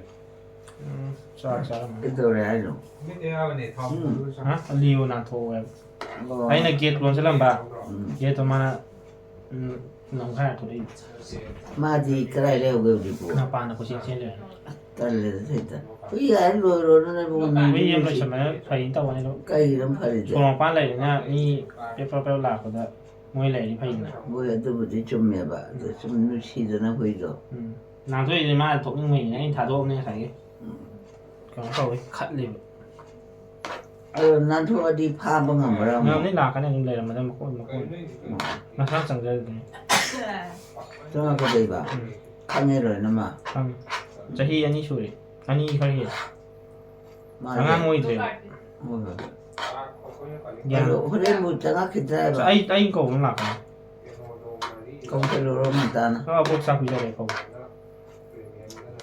ꯎꯝ, ꯆꯥꯛ ꯆꯥꯔꯝꯃꯅꯤ꯫ ꯀꯩꯗꯧꯔꯦ ꯍꯥꯏꯅꯣ? ꯃꯤꯠꯇ ꯌꯥꯎꯔꯅꯦ ꯊꯥꯎ ꯎꯝ꯫ ꯍꯥ? ꯂꯤꯑꯣ ꯅꯥꯟꯊꯣꯛꯑꯣ ꯍꯥꯏꯕ꯫ ꯑꯣ꯫ ꯑꯩꯅ ꯒꯦꯠ ꯂꯣꯟꯁꯤꯜꯂꯝꯕ꯫ ꯎꯝ꯫ ꯒꯦꯠꯇꯣ ꯃꯥꯅ ꯎꯝ, ꯅꯝꯒꯥꯏꯔ ꯊꯣꯛꯂꯛꯏ꯫ ꯃꯥꯗꯤ ꯀꯗꯥꯏ ꯂꯩꯍꯧꯒꯦ ꯍꯧꯖꯤꯛꯄꯨ? ꯃꯄꯥꯟꯗ ꯀꯣꯏꯆꯦꯟ ꯆꯦꯟ ꯂꯩꯔꯦ꯫ ꯇꯜꯂꯦꯗ ꯊꯣꯏꯗ꯫ ꯍꯨꯏ ꯍꯥꯏꯔ ꯂꯣꯏꯔꯣꯅ ꯅꯪꯕꯨ ꯃꯤ ꯑꯃ ꯂꯣꯏꯁꯟꯕꯅ ꯐꯩꯅ ꯇꯧꯕꯅꯤ ꯑꯗꯨꯝ꯫ ꯀꯩꯒꯤꯅꯣ ꯐꯔꯤꯁꯦ? ꯁꯣꯔꯣꯛ ꯃꯄꯥꯟ ꯂꯩꯕꯅꯤꯅ ꯃꯤ ꯄꯦꯞ ꯄꯦꯞ ꯄꯦꯞ ꯂꯥꯛꯄꯗ ꯃꯣꯏ ꯂꯩꯔꯗꯤ ꯐꯩꯗꯅ꯫ ꯍꯣꯏ ꯑꯗꯨꯕꯨꯗꯤ ꯆꯨꯝꯃꯦꯕ꯫ ꯑꯗꯨ ꯁꯨꯝ ꯅꯨꯡꯁꯤꯗꯅ ꯍꯨꯏꯗꯣ꯫ ꯎꯝ꯫ ꯅꯥꯟꯊꯣꯛꯏꯁꯦ ꯃꯥꯅ ꯊꯣꯛꯅꯤꯡꯕꯩꯅꯤꯅ ꯑꯩꯅ ꯊꯥꯗꯣꯛꯑꯕꯅꯦ ꯉꯁꯥꯏꯒꯤ꯫ ꯎꯝ꯫ ꯀꯩꯅꯣ ꯇꯧꯋꯤ ꯈꯠꯂꯤꯕ꯫ ꯑꯗꯣ ꯅꯥꯟꯊꯣꯛꯑꯗꯤ ꯐꯥꯕ ꯉꯝꯕ꯭ꯔꯥ ꯑꯃꯨꯛ? ꯉꯝꯅꯤ ꯂꯥꯛꯀꯅꯤ ꯑꯗꯨꯝ ꯂꯩꯔꯝꯃꯗ ꯃꯈꯣꯏ ꯃꯈꯣꯏ꯫ ꯎꯝ꯫ ꯃꯁꯥ ꯆꯪꯖꯔꯗꯨꯅꯤ꯫ ꯆꯪꯉꯛꯀꯗꯣꯏꯕ? ꯎꯝ꯫ ꯈꯪꯉꯦ ꯂꯣꯏꯅꯃꯛ꯫ ꯈꯪꯉꯤ꯫ ꯆꯍꯤ ꯑꯅꯤ ꯁꯨꯔꯦ꯫ ꯑꯅꯤ ꯈꯔ ꯍꯦꯜꯂꯦ꯫ ꯃꯥꯁꯦ ꯑꯉꯥꯡ ꯑꯣꯏꯗ꯭ꯔꯦꯕ꯫ ꯍꯣꯏ ꯍꯣꯏ꯫ ꯒ꯭ꯌꯥꯟ꯫ ꯑꯗꯣ ꯍꯣꯔꯦꯟꯕꯨ ꯆꯪꯉꯛꯈꯤꯗ꯭ꯔꯥ ꯍꯥꯏꯕ? ꯑꯩ ꯑꯩ ꯀꯧꯕ ꯂꯥꯛꯀꯅꯤ꯫ ꯀꯧꯁꯜꯂꯨꯔꯣ ꯉꯟꯇꯥꯅ꯫ ꯑꯣꯛ ꯆꯥꯛ ꯄꯤꯖꯔꯦ ꯀꯧꯕ꯫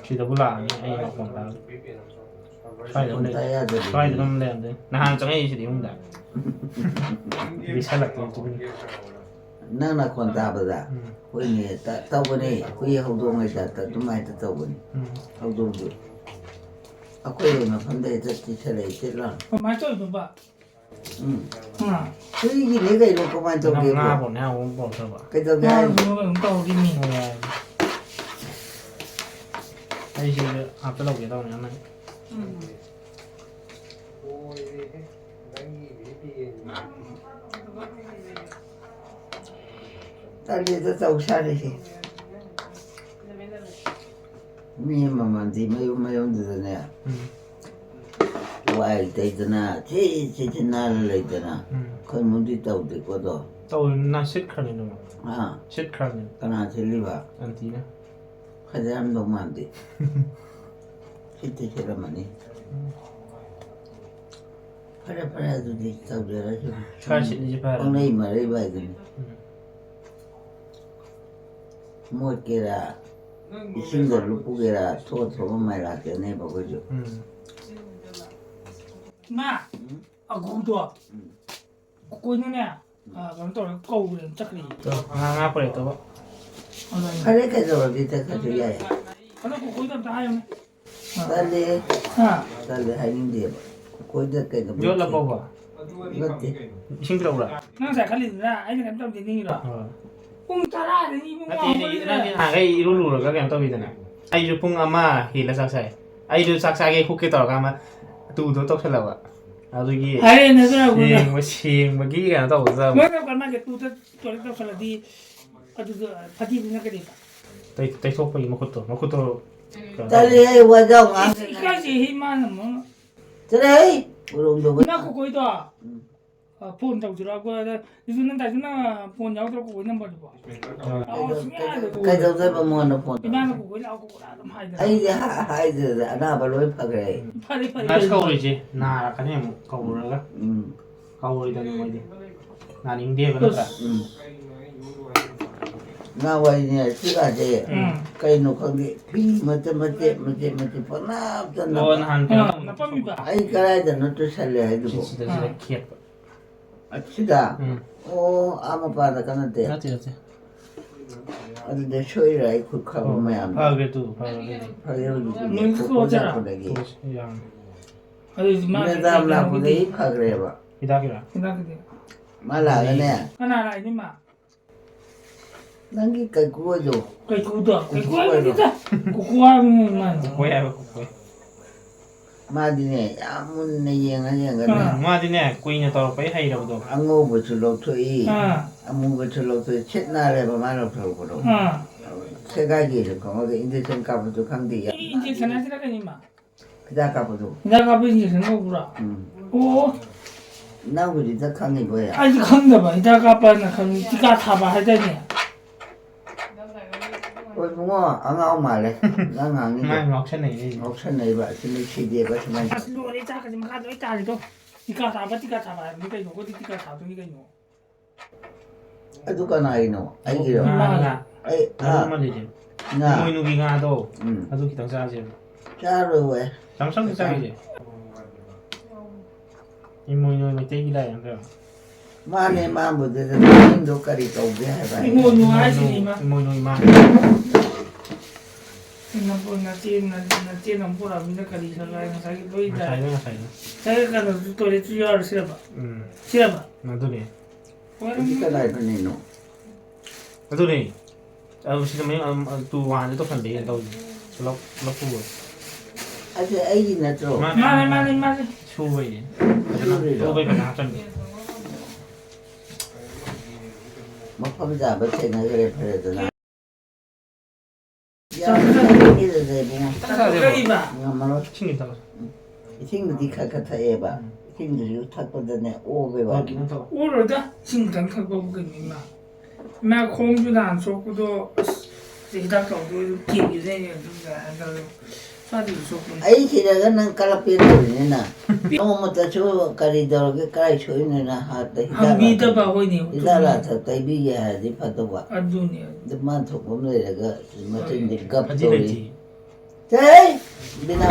ꯁꯤꯗꯕꯨ ꯂꯥꯛꯑꯅꯤ ꯑꯩ ꯃꯈꯣꯟ ꯇꯥꯔꯒ꯫ ꯁ꯭ꯋꯥꯏꯗ ꯑꯗꯨꯝ ꯃꯈꯣꯟ ꯇꯥ ꯂꯩ꯫ ꯌꯥꯗꯕꯤ꯫ ꯁ꯭ꯋꯥꯏꯗ ꯑꯗꯨꯝ ꯂꯩꯔꯝꯗꯣꯏꯅꯤ꯫ ꯅꯍꯥꯟ ꯆꯪꯉꯛꯏꯁꯤꯗꯤ ꯏꯃꯨꯡꯗ꯫ ꯕꯤꯁꯜꯂꯛꯇꯅ ꯇꯨꯃꯤꯟ꯫ ꯅꯪ ꯅꯈꯣꯟ ꯇꯥꯕꯗ? ꯎꯝ꯫ ꯍꯣꯏꯅꯦ, ꯇ-, ꯇꯧꯕꯅꯦ꯫ ꯍꯨꯏ ꯍꯧꯗꯣꯡ ꯍꯥꯏꯇꯥꯔꯦ, ꯑꯗꯨꯃꯥꯏꯅ ꯇꯧꯕꯅꯤ꯫ ꯎꯝ꯫ ꯍꯧꯗꯣꯡꯁꯨ꯫ ꯑꯩꯈꯣꯏ ꯃꯐꯝꯗ ꯍꯦꯛꯇ ꯆꯤꯊꯔꯛꯏ ꯆꯤꯠ ꯂꯥꯎꯅ꯫ ꯀꯃꯥꯏꯅ ꯇꯧꯔꯤꯅꯣꯕ? ꯎꯝ꯫ ꯍꯥ? ꯍꯨꯏꯒꯤꯅꯦ ꯀꯩꯅꯣ, ꯀꯃꯥꯏꯅ ꯇꯧꯒꯦꯕꯣ? ꯉꯥ ꯄꯣꯔꯛꯅꯦ ꯍꯥꯏꯕ ꯑꯃ ꯄꯣꯔꯛꯇ꯭ꯔꯕ? ꯀꯩꯗꯧꯒꯦ ꯍꯥꯏꯅꯣ? ꯉꯥꯒꯨꯝꯕ ꯀꯩꯅꯣ ꯇꯧꯔꯤꯅꯤ꯫ ꯑꯩꯁꯦ ꯍꯥꯞꯆꯜꯍꯧꯒꯦ ꯇꯧꯅꯦ ꯑꯃꯅꯤ꯫ ꯇꯜꯂꯤꯗ ꯇꯧ ꯁꯥꯔꯤꯁꯦ꯫ ꯃꯤ ꯑꯃꯃꯝꯗꯤ ꯃꯌꯨꯝ ꯃꯌꯨꯝꯗꯨꯗꯅꯦ ꯎꯝ꯫ ꯋꯥꯏ ꯇꯩꯗꯅ ꯊꯤ ꯊꯤ ꯊꯤ ꯅꯥꯜꯂ ꯂꯩꯗꯅ꯫ ꯎꯝ꯫ ꯑꯩꯈꯣꯏ ꯏꯃꯨꯡꯗꯤ ꯇꯧꯗꯦꯀꯣ ꯑꯗꯣ꯫ ꯇꯧꯔꯤꯅ ꯁꯤꯠꯈ꯭ꯔꯅꯤ ꯑꯗꯨꯝ꯫ ꯑꯥ, ꯁꯤꯠꯈ꯭ꯔꯅꯤ꯫ ꯀꯅꯥ ꯊꯤꯜꯂꯤꯕ? ꯑꯟꯇꯤꯅ꯫ ꯐꯖꯔꯝꯗꯧ ꯃꯥꯟꯗꯦ꯫ ꯁꯤꯠꯇꯤ ꯁꯤꯠꯂꯝꯃꯅꯤ꯫ ꯐꯔꯦ ꯐꯔꯦ, ꯑꯗꯨꯗꯤ ꯇꯧꯖꯔꯁꯨ꯫ ꯈꯔ ꯁꯤꯠꯂꯤꯁꯦ ꯐꯔꯦ꯫ ꯄꯪꯂꯩ ꯃꯔꯩꯕ ꯍꯥꯏꯗꯨꯅꯤ꯫ ꯎꯝ꯫ ꯃꯣꯠꯀꯦꯔꯥ, ꯏꯁꯤꯡꯗ ꯂꯨꯞꯄꯨꯒꯦꯔꯥ, ꯊꯣꯛꯑ ꯊꯣꯛꯑ ꯃꯥꯏ ꯂꯥꯛꯀꯅꯦꯕ ꯑꯩꯈꯣꯏꯁꯨ꯫ ꯎꯝ꯫ ꯏꯃꯥ, ꯎꯝ? ꯑꯒꯨꯗꯣ꯫ ꯎꯝ꯫ ꯀꯣꯏꯅꯅꯦ, ꯑ, ꯀꯩꯅꯣ ꯇꯧꯔꯒ ꯀꯧꯈ꯭ꯔꯦ, ꯆꯠꯈ꯭ꯔꯦ꯫ ꯉꯥ, ꯉꯥ ꯄꯨꯔꯛꯑꯦ ꯇꯧꯕ꯫ ꯑꯗꯨꯅꯦ꯫ ꯐꯔꯦ, ꯀꯩꯗꯧꯔꯒꯦ, ꯆꯠꯈ꯭ꯔꯁꯨ ꯌꯥꯏ꯫ ꯑꯗꯣ ꯀꯣꯏꯗ ꯑꯝꯇ ꯍꯥꯏꯌꯨꯅꯦ꯫ ꯇꯜꯂꯦ꯫ ꯍꯥ? ꯇꯜꯂꯦ, ꯍꯥꯏꯅꯤꯡꯗꯦꯕ꯫ ꯀꯣꯏꯗ ꯀꯩꯗꯧꯕ ꯌꯣꯠꯂꯕꯣꯕ? ꯅꯠꯇꯦ꯫ ꯏꯁꯤꯡ ꯂꯧꯕ꯭ꯔꯥ? ꯅꯪ ꯉꯁꯥꯏ ꯈꯜꯂꯤꯗꯨꯅ ꯑꯩꯅ ꯀꯩꯅꯣ ꯇꯧꯗꯦ ꯅꯤꯡꯉꯤꯔꯣ? ꯍꯣꯏ꯫ ꯄꯨꯡ ꯇꯔꯥꯗꯅꯤ ꯏꯕꯨꯡꯉꯣ ꯅꯠꯇꯦ, ꯍꯧꯒꯠꯂꯤꯁꯦ꯫ ꯅꯪꯗꯤ ꯅꯍꯥꯟꯈꯩ ꯏꯔꯨ ꯂꯨꯔꯒ ꯀꯩꯅꯣ ꯇꯧꯋꯤꯗꯅ꯫ ꯑꯩꯁꯨ ꯄꯨꯡ ꯑꯃ ꯍꯦꯜꯂ ꯆꯥꯛ ꯆꯥꯏ꯫ ꯑꯩꯁꯨ ꯆꯥꯛ ꯆꯥꯒꯦ ꯍꯨꯛꯀꯦ ꯇꯧꯔꯀꯥꯟꯗ ꯇꯨꯗꯣ ꯇꯧꯁꯜꯂꯕ꯫ ꯑꯗꯨꯒꯤ ꯍꯥꯏꯔꯦꯅꯦ ꯑꯗꯨꯅ ꯑꯩꯉꯣꯟꯗ꯫ ꯁꯦꯡꯕ, ꯁꯦꯡꯕꯒꯤ ꯀꯩꯅꯣ ꯇꯧꯕꯗꯨꯗ ꯑꯃꯨꯛ ꯃꯣꯏꯅ ꯀꯃꯥꯏꯅ ꯇꯨꯗ ꯇꯣꯏꯂꯦꯠ ꯇꯧꯁꯜꯂꯗꯤ ꯑꯗꯨꯗ ꯐꯗꯤꯗꯨꯅ ꯀꯔꯤ? ꯇꯩ-, ꯇꯩꯊꯣꯛꯄꯒꯤ ꯃꯈꯨꯠꯇꯣ, ꯃꯈꯨꯠꯇꯣ ꯀꯩꯅꯣ ꯇꯜꯂꯦ, ꯇꯧꯕ꯫ ꯑꯩ ꯋꯥꯖꯥꯎ ꯉꯥꯡꯗꯦ꯫ ꯏꯁ, ꯏꯀꯥꯏꯖꯩꯍꯦ, ꯃꯥꯅ ꯑꯃꯨꯛ꯫ ꯆꯠꯂꯣꯍꯦ, ꯎꯔꯣꯡꯗꯣ꯫ ꯏꯃꯥ ꯀꯣꯀꯣꯏꯗꯣ꯫ ꯎꯝ꯫ ꯑ, ꯐꯣꯟ ꯇꯧꯁꯤꯔꯣ? ꯑꯩꯈꯣꯏ ꯑꯗ, ꯏꯆꯨ ꯅꯪ ꯇꯥꯏꯁꯨꯅ ꯐꯣꯟ ꯌꯥꯎꯗ꯭ꯔꯣ ꯀꯣꯀꯣꯏ ꯅꯝꯕꯔꯗꯨꯕꯣ? ꯑ, ꯑꯣ, ꯁꯨꯡꯌꯥ ꯌꯥꯗꯦ꯫ ꯀꯩꯗꯧ-, ꯀꯩꯗꯧꯗꯣꯏꯕ ꯃꯉꯣꯟꯗ ꯐꯣꯟ ꯇꯧꯔꯒ? ꯏꯃꯥꯅ ꯀꯣꯀꯣꯏ ꯂꯥꯛꯑꯣ, ꯀꯣꯀꯣꯏ ꯂꯥꯛꯑꯣ ꯑꯗꯨꯝ ꯍꯥꯏꯗꯅ꯫ ꯑꯩꯗꯤ ꯍꯥ-, ꯍꯥꯏꯗ꯭ꯔꯦꯗ, ꯑꯅꯥꯕ ꯂꯣꯏ ꯐꯈ꯭ꯔꯦ ꯑꯩ꯫ ꯐꯔꯦ, ꯐꯔꯦ, ꯅꯔꯁ ꯐꯔꯦ꯫ ꯀꯧꯔꯤꯁꯦ ꯅꯥꯔꯛꯀꯅꯤ ꯑꯃꯨꯛ ꯀꯧꯔꯨꯔꯒ꯫ ꯎꯝ꯫ ꯀꯧꯔꯣꯏꯗꯕꯅꯤ ꯃꯣꯏꯗꯤ꯫ ꯅꯥꯅꯤꯡꯗꯦꯕ ꯅꯠꯇ꯭ꯔꯥ? ꯎꯝ꯫ ꯅꯍꯥꯟꯋꯥꯏꯅꯦ, ꯁꯤꯒꯥꯁꯦ ꯎꯝ꯫ ꯀꯩꯅꯣ ꯈꯪꯗꯦ, ꯐꯤ ꯃꯆꯦꯠ ꯃꯆꯦꯠ, ꯃꯆꯦꯠ ꯃꯆꯦꯠ ꯄꯪꯅꯞꯇ ꯑꯣ, ꯅꯞꯄ꯫ ꯅꯍꯥꯟ ꯀꯩꯅꯣ ꯑꯥ, ꯇꯧꯕꯗꯣ ꯅꯞꯄꯝꯃꯤꯕ꯫ ꯑꯩ ꯀꯗꯥꯏꯗꯅꯣ ꯇꯨꯁꯜꯂꯦ ꯍꯥꯏꯗꯨꯕꯣ? ꯁꯤ-, ꯁꯤꯗ, ꯁꯤꯗ ꯑꯥ꯫ ꯈꯦꯠꯄ꯫ ꯑꯁꯤꯗ? ꯎꯝ꯫ ꯑꯣ, ꯑꯥ ꯃꯄꯥꯟꯗ ꯀ ꯅꯠꯇꯦ꯫ ꯅꯠꯇꯦ, ꯅꯠꯇꯦ꯫ ꯑꯗꯨꯗ ꯁꯣꯏꯔ ꯑꯩ ꯈꯨꯠ ꯈꯥꯕ ꯑꯣ, ꯃꯌꯥꯝꯗꯣ꯫ ꯐꯈ꯭ꯔꯦ ꯇꯨ, ꯐꯈ꯭ꯔꯦ ꯑꯗꯨꯗꯤ꯫ ꯐꯔꯦ ꯍꯧꯖꯤꯛꯇꯤ꯫ ꯅꯣꯏ ꯈꯨꯠ ꯈꯨꯠ ꯀꯣꯠꯆꯔꯥ? ꯂꯥꯛꯄꯗꯒꯤ꯫ ꯇꯨ, ꯁꯤ ꯌꯥꯝ ꯑꯗꯨꯗꯤ ꯃꯥ ꯅꯦꯗꯥꯝ ꯀꯩꯅꯣꯒꯤꯗꯤ ꯂꯥꯛꯄꯗꯒꯤ ꯐꯈ꯭ꯔꯦꯕ꯫ ꯍꯤꯗꯥꯛꯀꯤꯔꯥ? ꯍꯤꯗꯥꯛꯀꯤꯗꯤ꯫ ꯃꯥ ꯂꯥꯛꯑꯒꯅꯦ꯫ ꯀꯅꯥ ꯂꯥꯛꯏꯅꯣ ꯃꯥ? ꯅꯪꯒꯤ ꯀꯩꯀꯨ ꯑꯣꯏꯗꯣ꯫ ꯀꯩꯀꯨꯗꯣ? ꯀꯩꯀꯨ ꯀꯩꯀꯨ ꯑꯣꯏꯗꯣ꯫ ꯍꯥꯏꯕꯅꯤꯗ꯫ ꯀꯨꯀꯨ ꯍꯥꯏꯕꯅꯤ ꯃꯥꯅ꯫ ꯀꯨꯀꯨ ꯍꯥꯏꯕ ꯀꯨꯀꯨ꯫ ꯃꯥꯗꯤꯅꯦ, ꯌꯥꯝ ꯃꯨꯟꯅ ꯌꯦꯡꯉ ꯌꯦꯡꯉꯒꯅꯦ꯫ ꯑꯥ꯫ ꯃꯥꯗꯤꯅꯦ, ꯀꯨꯏꯅ ꯇꯧꯔꯛꯄꯩ ꯍꯩꯔꯕꯗꯣ꯫ ꯑꯉꯧꯕꯁꯨ ꯂꯧꯊꯣꯛꯏ, ꯑꯥ꯫ ꯑꯃꯨꯕꯁꯨ ꯂꯧꯊꯣꯛꯏ, ꯁꯤꯠ ꯅꯥꯜꯂꯦꯕ ꯃꯥꯅ ꯂꯧꯊꯣꯔꯛꯄꯗꯣ꯫ ꯑꯥ꯫ ꯁꯦꯒꯥꯏꯒꯦꯁꯨ ꯈꯪꯍꯧꯗꯦ, injection ꯀꯥꯞꯄꯁꯨ ꯈꯪꯗꯦ꯫ ꯑꯩ injection ꯍꯥꯏꯁꯤꯅ ꯀꯩꯅꯣ ꯏꯃꯥ? ꯍꯤꯗꯥꯛ ꯀꯥꯞꯄꯗꯣ꯫ ꯍꯤꯗꯥꯛ ꯀꯥꯞꯄ injection ꯀꯧꯕ꯭ꯔꯥ? ꯎꯝ꯫ ꯑꯣ꯫ ꯅꯪ ꯍꯧꯖꯤꯛꯇ ꯈꯪꯉꯤꯕꯣꯏ? ꯑꯩꯗꯤ ꯈꯪꯗꯕ, ꯍꯤꯗꯥꯛ ꯀꯥꯞꯄꯅ ꯈꯪꯉꯤ, ꯇꯤꯀꯥ ꯊꯥꯕ ꯍꯥꯏꯗꯥꯏꯅꯦ? ꯍꯣꯏ ꯏꯕꯨꯡꯉꯣ, ꯑꯉꯥꯎ ꯃꯥꯜꯂꯦ ꯅꯪ ꯉꯥꯡꯉꯤꯗꯣ꯫ ꯃꯥ ꯉꯥꯎꯁꯟꯅꯩꯅꯦ꯫ ꯉꯥꯎꯁꯟꯅꯩꯕ, ꯁꯤ ꯅꯨꯡꯁꯤꯗꯦꯕ ꯁꯨꯃꯥꯏꯅ꯫ ꯑꯁ, ꯂꯣꯏꯔꯦ, ꯆꯥꯛꯀꯁꯦ ꯃꯈꯥ ꯂꯣꯏ ꯇꯥꯔꯦꯗꯣ꯫ ꯇꯤꯀꯥ ꯊꯥꯕ, ꯇꯤꯀꯥ ꯊꯥꯕ ꯍꯥꯏꯕꯅꯤ ꯀꯩꯅꯣ? ꯑꯩꯈꯣꯏꯗꯤ ꯇꯤꯀꯥ ꯊꯥꯗꯣꯏꯅꯤ ꯀꯩꯅꯣ? ꯑꯗꯨ ꯀꯅꯥꯒꯤꯅꯣ? ꯑꯩꯒꯤꯔꯣ? ꯏꯃꯥꯒꯤ꯫ ꯏꯃꯥꯒꯤ꯫ ꯑꯩ ꯉꯥꯅꯨ ꯑꯥ, ꯑꯃ ꯂꯩꯔꯦ꯫ ꯉꯥ꯫ ꯏꯃꯣꯏꯅꯨꯒꯤ ꯉꯥꯗꯣ꯫ ꯎꯝ꯫ ꯑꯗꯨ ꯈꯤꯇꯪ ꯆꯥꯁꯦꯕ꯫ ꯆꯥꯔꯣꯏ ꯋꯦ꯫ ꯌꯥꯝ ꯁꯝꯅ ꯆꯥꯔꯣꯏ꯫ ꯆꯥꯈꯤꯁꯦ꯫ ꯏꯃꯣꯏꯅꯨ ꯃꯩꯇꯩꯒꯤ ꯂꯥꯏ ꯅꯠꯇ꯭ꯔꯣ? ꯃꯥꯅꯦ, ꯃꯥꯕꯨꯗꯤ ꯃꯃꯤꯡꯗꯣ ꯀꯔꯤ ꯀꯧꯒꯦ ꯍꯥꯏꯕ? ꯏꯃꯣꯏꯅꯨ ꯍꯥꯏꯁꯤꯅꯤ, ꯏꯃꯥ꯫ ꯏꯃꯣꯏꯅꯨ ꯏꯃꯥ꯫ ꯅꯆꯦ, ꯅꯆꯦꯅ ꯑꯃꯨꯛ ꯄꯨꯔꯛꯑꯕꯅꯤꯅ ꯀꯔꯤ ꯁꯉꯥꯏ ꯉꯁꯥꯏꯒꯤ ꯂꯣꯏ ꯇꯥꯏ꯫ ꯉꯁꯥꯏꯗꯣ, ꯉꯁꯥꯏꯗꯣ꯫ ꯉꯁꯥꯏꯒꯤ ꯀꯩꯅꯣꯁꯨ, ꯇꯣꯏꯂꯦꯠꯁꯨ ꯌꯥꯎꯔ ꯁꯤꯔꯕ? ꯎꯝ꯫ ꯁꯤꯔꯕ? ꯑꯗꯨꯅꯦ꯫ ꯑꯗꯨꯗꯤ ꯀꯅꯥꯏꯗꯅꯤꯅꯣ? ꯑꯗꯨꯅꯦ꯫ ꯑꯗꯨ ꯁꯤꯗ ꯃꯌꯥꯝ, ꯑꯝ, ꯑꯝ, ꯇꯨ ꯋꯥꯟꯗ ꯇꯧꯁꯟꯕꯤꯒꯦ ꯇꯧꯁꯦ꯫ ꯄꯨꯂꯞ, ꯄꯨꯂꯞ ꯄꯨꯕ꯫ ꯑꯁꯤ ꯑꯩꯒꯤ ꯅꯠꯇ꯭ꯔꯣ? ꯃꯥꯅꯦ, ꯃꯥꯅꯦ, ꯃꯥꯅꯦ꯫ ꯁꯨꯕꯩꯅꯦ꯫ ꯐꯖꯅ ꯁꯨꯕꯩꯔꯣ? ꯁꯨꯕꯩ ꯐꯖꯅ ꯍꯥꯞꯆꯟꯕꯤ꯫ ꯃꯐꯝ ꯆꯥꯕ ꯊꯦꯡꯅꯈ꯭ꯔꯦ, ꯐꯔꯦꯗꯅ꯫ ꯆꯥꯛ ꯆꯥꯛ ꯆꯥꯛ ꯆꯥꯛ ꯆꯥꯛ ꯏꯕꯨꯡꯉꯣ꯫ ꯆꯥꯛ ꯆꯥꯛ ꯀꯩꯕ? ꯉꯝꯃꯔꯣꯏ꯫ ꯏꯁꯤꯡ ꯈꯤꯇꯪ꯫ ꯏꯁꯤꯡꯕꯨꯗꯤ ꯈꯔ ꯈꯔ ꯊꯛꯑꯦꯕ꯫ ꯎꯝ꯫ ꯏꯁꯤꯡꯗꯨꯁꯨ ꯊꯛꯄꯗꯅꯦ ꯑꯣꯕꯩ ꯋꯥꯅꯤ꯫ ꯑꯣ, ꯀꯩꯅꯣ ꯇꯧ꯫ ꯑꯣꯔꯣꯏꯗ, ꯏꯁꯤꯡ ꯈꯤꯇꯪ ꯊꯛꯄꯕꯨ ꯀꯩꯅꯣ, ꯏꯃꯥ? ꯏꯃꯥ ꯈꯣꯡꯁꯨ ꯅꯍꯥꯟ ꯁꯣꯛꯄꯗꯣ, ꯑꯁ, ꯍꯤꯗꯥꯛ ꯇꯧꯗꯣꯏꯗꯣ ꯀꯦꯟꯈꯤꯗꯣꯏꯅꯦ ꯑꯗꯨꯝ ꯍꯥꯏꯅ ꯇꯧꯔꯦ꯫ ꯁ꯭ꯋꯥꯏꯗꯁꯨ ꯁꯣꯛꯄꯅꯤ꯫ ꯑꯩ ꯁꯤꯔꯒ ꯅꯪ ꯀꯂꯛꯄꯤꯔ ꯂꯣꯏꯔꯦꯅꯦ ꯅꯪ꯫ ꯅꯣꯡꯃꯇꯁꯨ ꯀꯔꯤ ꯇꯧꯔꯒꯦ, ꯀꯥꯏ ꯁꯣꯛꯏꯅꯣꯅ ꯍꯥ-, ꯍꯤꯗꯥꯛ ꯍꯪꯕꯤꯗꯕ ꯂꯥꯡꯊꯛ, ꯍꯣꯏꯅꯦ, ꯍꯤꯗꯥꯛ ꯆꯨꯝꯃꯤ꯫ ꯂꯥꯡꯊꯛ ꯇꯩꯕꯤꯒꯦ ꯍꯥꯏꯔꯗꯤ ꯐꯗꯧꯕ꯫ ꯑꯗꯨꯅꯦ꯫ ꯑꯗꯨ ꯃꯥ ꯊꯣꯛꯄ ꯑꯃ ꯂꯩꯔꯒ ꯃꯆꯤꯟꯗꯤ ꯒꯞ ꯐꯗꯤ ꯇꯧꯔꯤ꯫ ꯂꯩꯇꯦ꯫ ꯆꯦ! ꯕꯤꯅꯥ꯫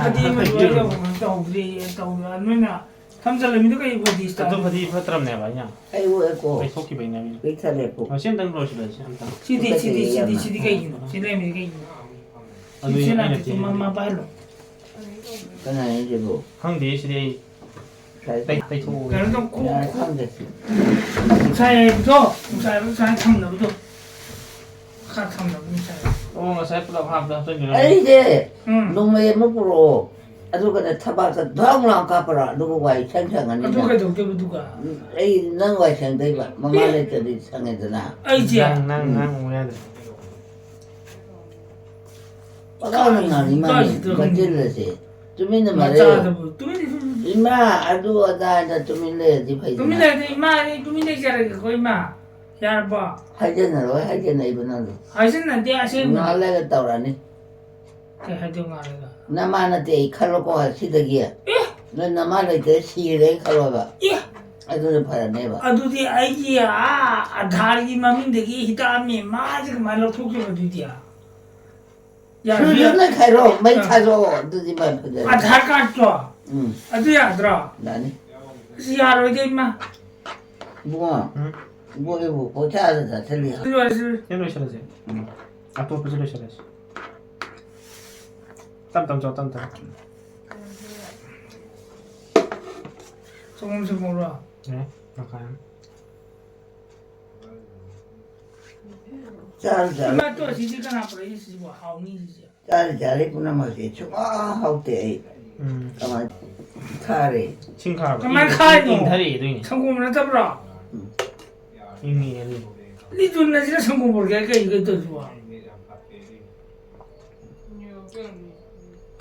ꯐꯗꯤ ꯑꯃ ꯂꯣꯏ ꯌꯧꯕ ꯇꯧꯗ꯭ꯔꯤ, ꯇꯧꯗ꯭ꯔꯤ꯫ ꯅꯣꯏꯅ ꯊꯝꯖꯜꯂꯝꯃꯤꯗꯣ ꯀꯩ ꯐꯗꯤ ꯑꯗꯨ ꯁ꯭ꯇꯥꯏꯜ? ꯐꯗꯤ ꯐꯠꯇ꯭ꯔꯕꯅꯦꯕ ꯑꯩꯅ꯫ ꯑꯩ ꯑꯣꯛꯑꯦꯀꯣ꯫ ꯂꯩꯊꯣꯛꯈꯤꯕꯩꯅꯦ꯫ ꯄꯤꯛ ꯊꯜꯂꯦ ꯄꯨꯛ꯫ ꯉꯁꯤ ꯑꯝꯇꯪ ꯂꯣꯏꯁꯤꯜꯂꯁꯤ, ꯑꯝꯇꯪ꯫ ꯁꯤꯗꯤ, ꯁꯤꯗꯤ, ꯁꯤꯗꯤ, ꯁꯤꯗꯤ ꯀꯩꯒꯤꯅꯣ? ꯁꯤ ꯂꯩꯔꯝꯃꯤꯁꯤ ꯀꯩꯒꯤꯅꯣ? ꯑꯗꯨ ꯁꯤ ꯑꯩꯅ ꯅꯠꯇꯦ, ꯇꯦ-, ꯃꯃꯥ ꯄꯥꯏꯍꯜꯂꯣ꯫ ꯀꯅꯥꯅꯣ ꯁꯤꯕꯨ? ꯈꯪꯗꯦ, ꯁꯤꯗꯤ ꯑꯩ ꯇꯩ-, ꯇꯩꯊꯣꯛꯎꯔꯦ꯫ ꯀꯩꯅꯣ ꯇꯧ, ꯀꯣ-, ꯌꯥꯔꯦ, ꯈꯪꯗꯦ꯫ ꯅꯨꯡꯁꯥ ꯌꯥꯏꯕꯗꯣ, ꯅꯨꯡꯁꯥ ꯌꯥꯏꯕꯗꯣ ꯁꯨꯃꯥꯏꯅ ꯊꯝꯅꯕꯗꯣ꯫ ꯈꯔ ꯊꯝꯅꯕ ꯅꯨꯡꯁꯥ ꯌꯥꯏꯕꯗꯣ꯫ ꯑꯣ, ꯉꯁꯥꯏ ꯄꯨꯂꯞ ꯍꯥꯞꯇ ꯍꯥꯞꯆꯤꯟꯕꯤꯔꯣ꯫ ꯑꯩꯁꯦ ꯎꯝ꯫ ꯅꯣꯡꯃꯩ ꯑꯃ ꯄꯨꯔꯛꯑꯣ꯫ ꯑꯗꯨꯒꯅꯦ ꯊꯕꯥꯛꯇ ꯙꯥꯡ ꯂꯥꯎ ꯀꯥꯞꯄꯔꯣ? ꯑꯗꯨꯒ ꯋꯥꯏ ꯁꯪ ꯁꯪꯉꯅꯤ ꯑꯗꯨ ꯅꯪ꯫ ꯀꯩꯗꯧꯗꯣꯏꯕ ꯑꯗꯨꯒ? ꯎꯝ, ꯑꯩ ꯅꯪ ꯋꯥꯏ ꯁꯪꯗꯣꯏꯕ꯫ ꯃꯃꯥ ꯑꯦ? ꯂꯩꯇ꯭ꯔꯗꯤ ꯁꯪꯉꯦꯗꯅ꯫ ꯑꯩꯁꯦ? ꯅꯪ, ꯅꯪ, ꯎꯝ꯫ ꯅꯪ ꯑꯃꯨꯛ ꯌꯥꯗ꯭ꯔꯦ꯫ ꯄꯉꯥꯡꯗ ꯉꯥꯡꯉꯤ ꯃꯥꯅꯤ, ꯀꯥꯏꯁꯤꯗ ꯃꯆꯤꯜ ꯑꯁꯦ꯫ ꯇꯨꯃꯤꯟꯅ ꯃꯔꯩ꯫ ꯃꯆꯥꯗꯕꯨ ꯇꯨꯃꯤꯟ ꯏꯃꯥ, ꯑꯗꯨ ꯑꯗꯥ ꯍꯥꯏꯅ ꯇꯨꯃꯤꯟ ꯂꯩꯔꯗꯤ ꯐꯩꯗꯅ꯫ ꯇꯨꯃꯤꯟ ꯂꯩꯔꯗꯤ ꯏꯃꯥ, ꯑꯩ ꯇꯨꯃꯤꯟ ꯂꯩꯖꯔꯒꯦꯀꯣ, ꯏꯃꯥ꯫ ꯌꯥꯔꯕꯣ? ꯍꯥꯏꯖꯟꯅꯔꯣꯏ, ꯍꯥꯏꯖꯟꯅꯩꯕ ꯅꯪꯗꯣ꯫ ꯍꯥꯏꯖꯟꯅꯗꯦ, ꯑꯁꯦꯡꯕ꯫ ꯉꯥꯏꯍꯥꯛ ꯂꯩꯔꯒ ꯇꯧꯔꯛꯑꯅꯤ꯫ ꯀꯩ ꯍꯥꯏꯗꯣꯏ ꯉꯥꯏꯔꯒ? ꯅꯃꯥ ꯅꯠꯇꯦ, ꯑꯩ ꯈꯜꯂꯣꯀꯣ ꯁꯤꯗꯒꯤ꯫ ꯑꯦ! ꯅꯣꯏ ꯅꯃꯥ ꯂꯩꯇ꯭ꯔꯦ, ꯁꯤꯔꯦ ꯈꯜꯂꯣꯕ꯫ ꯑꯦ! ꯑꯗꯨꯅ ꯐꯔꯅꯦꯕ꯫ ꯑꯗꯨꯗꯤ ꯑꯩꯒꯤ ꯑꯥ ꯑꯙꯥꯔꯒꯤ ꯃꯃꯤꯡꯗꯒꯤ ꯍꯤꯗꯥꯛ ꯑꯃ ꯃꯥꯁꯦ ꯀꯃꯥꯏꯅ ꯂꯧꯊꯣꯛꯇꯣꯏꯕ ꯑꯗꯨꯗꯤ? ꯌꯥꯗ꯭ꯔꯣ? ꯁꯨꯔꯖꯅ ꯈꯥꯏꯔꯣ, ꯃꯩ ꯑꯥ꯫ ꯊꯥꯗꯣꯛꯑꯣ, ꯑꯗꯨꯗꯤ ꯃꯥ ꯐꯖꯔꯦ꯫ ꯑꯙꯥꯔ ꯀꯥꯔꯗꯇꯣ ꯎꯝ, ꯑꯗꯨ ꯌꯥꯗ꯭ꯔꯣ? ꯌꯥꯅꯤ꯫ ꯑꯁ, ꯌꯥꯔꯣꯏꯗ ꯏꯃꯥ꯫ ꯏꯕꯨꯡꯉꯣ, ꯎꯝ꯫ ꯏꯕꯣꯛ, ꯏꯕꯣꯛ ꯄꯣꯊꯥꯗ ꯆꯥꯁꯤꯜꯂꯤ꯫ ꯑꯗꯨ ꯑꯣꯏꯔꯁꯨ ꯁꯤ ꯂꯣꯏꯁꯤꯜꯂꯁꯦ꯫ ꯎꯝ꯫ ꯑꯇꯣꯞꯄꯁꯨ ꯂꯣꯏꯁꯤꯜꯂꯁꯦ꯫ ꯇꯞ ꯇꯞ ꯆꯥꯎ, ꯇꯞ ꯇꯞ꯫ ꯁꯪꯒꯣꯝ ꯁꯪꯒꯣꯝꯔꯣ? ꯑꯦ, ꯇꯪꯈꯥꯏ ꯑꯃ꯫ ꯆꯥꯔ ꯆꯥꯔ ꯏꯃꯥ, ꯇꯣ, ꯑꯁꯤꯗꯤ ꯀꯅꯥ ꯄꯨꯔꯛꯏ ꯁꯤꯕꯣ? ꯍꯥꯎꯅꯤ ꯁꯤꯁꯦ꯫ ꯆꯥꯔ ꯆꯥꯔ ꯄꯨꯝꯅꯃꯛꯁꯦ ꯁꯨꯡꯍꯥꯎ ꯍꯥꯎꯇꯦ ꯑꯩ꯫ ꯎꯝ꯫ ꯀꯃꯥꯏ ꯈꯥꯔꯦ꯫ ꯁꯤꯡ ꯈꯥꯕ꯫ ꯀꯃꯥꯏ ꯈꯥꯏꯅꯣ? ꯏꯪꯊꯔꯛꯑꯦ ꯑꯗꯨꯏꯅꯦ꯫ ꯁꯪꯒꯣꯝ ꯅꯠꯇꯕ꯭ꯔꯣ? ꯏꯪꯉꯤ ꯑꯗꯨꯏꯅꯦ꯫ ꯂꯤꯇꯨꯟ ꯑꯁꯤꯗ ꯁꯪꯒꯣꯝ ꯄꯨꯔꯛꯀꯦ ꯀꯩ ꯀꯩ ꯇꯧꯔꯤꯁꯤꯕꯣ?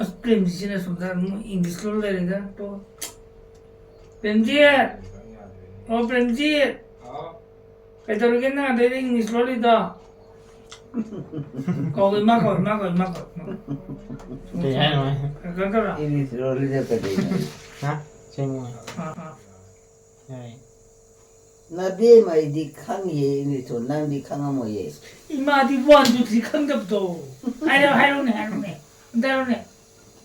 ꯑꯁ, ꯄ꯭ꯔꯦꯝꯖꯤꯠꯁꯤꯅ ꯁꯣꯝꯗ ꯑꯃꯨꯛ ꯏꯪꯂꯤꯁ ꯂꯣꯜ ꯂꯩꯔꯦꯗ, ꯇꯣ꯫ ꯄ꯭ꯔꯦꯝꯖꯤꯠ! ꯑꯣ, ꯄ꯭ꯔꯦꯝꯖꯤꯠ! ꯀꯩꯗꯧꯔꯤꯒꯦ ꯅꯪ ꯑꯗꯩꯗ ꯏꯪꯂꯤꯁ ꯂꯣꯜꯂꯤꯗꯣ? ꯀꯧ, ꯏꯃꯥ ꯀꯧ, ꯏꯃꯥ ꯀꯧ, ꯏꯃꯥ ꯀꯧ, ꯏꯃꯥ ꯀꯧ꯫ ꯀꯩ ꯍꯥꯏꯅꯣ? ꯀꯩꯅꯣ ꯇꯧꯔꯣ? ꯏꯪꯂꯤꯁ ꯂꯣꯜꯂꯤꯗ ꯀꯩꯗꯩꯅꯣ? ꯍꯥ? ꯁꯦꯡꯉꯣ꯫ ꯑꯥ, ꯑꯥ꯫ ꯌꯥꯏ꯫ ꯅꯕꯦꯝꯃ ꯑꯩꯗꯤ ꯈꯪꯉꯤꯍꯦ ꯏꯪꯂꯤꯁꯇꯣ, ꯅꯪꯗꯤ ꯈꯪꯉꯝꯃꯣꯏꯌꯦ꯫ ꯏꯃꯥꯗꯤ one two three ꯈꯪꯗꯕꯗꯣ꯫ ꯍꯥꯏꯔꯣ, ꯍꯥꯏꯔꯣꯅꯦ, ꯍꯥꯏꯔꯣꯅꯦ꯫ ꯑꯝꯇ ꯍꯥꯏꯔꯣꯅꯦ꯫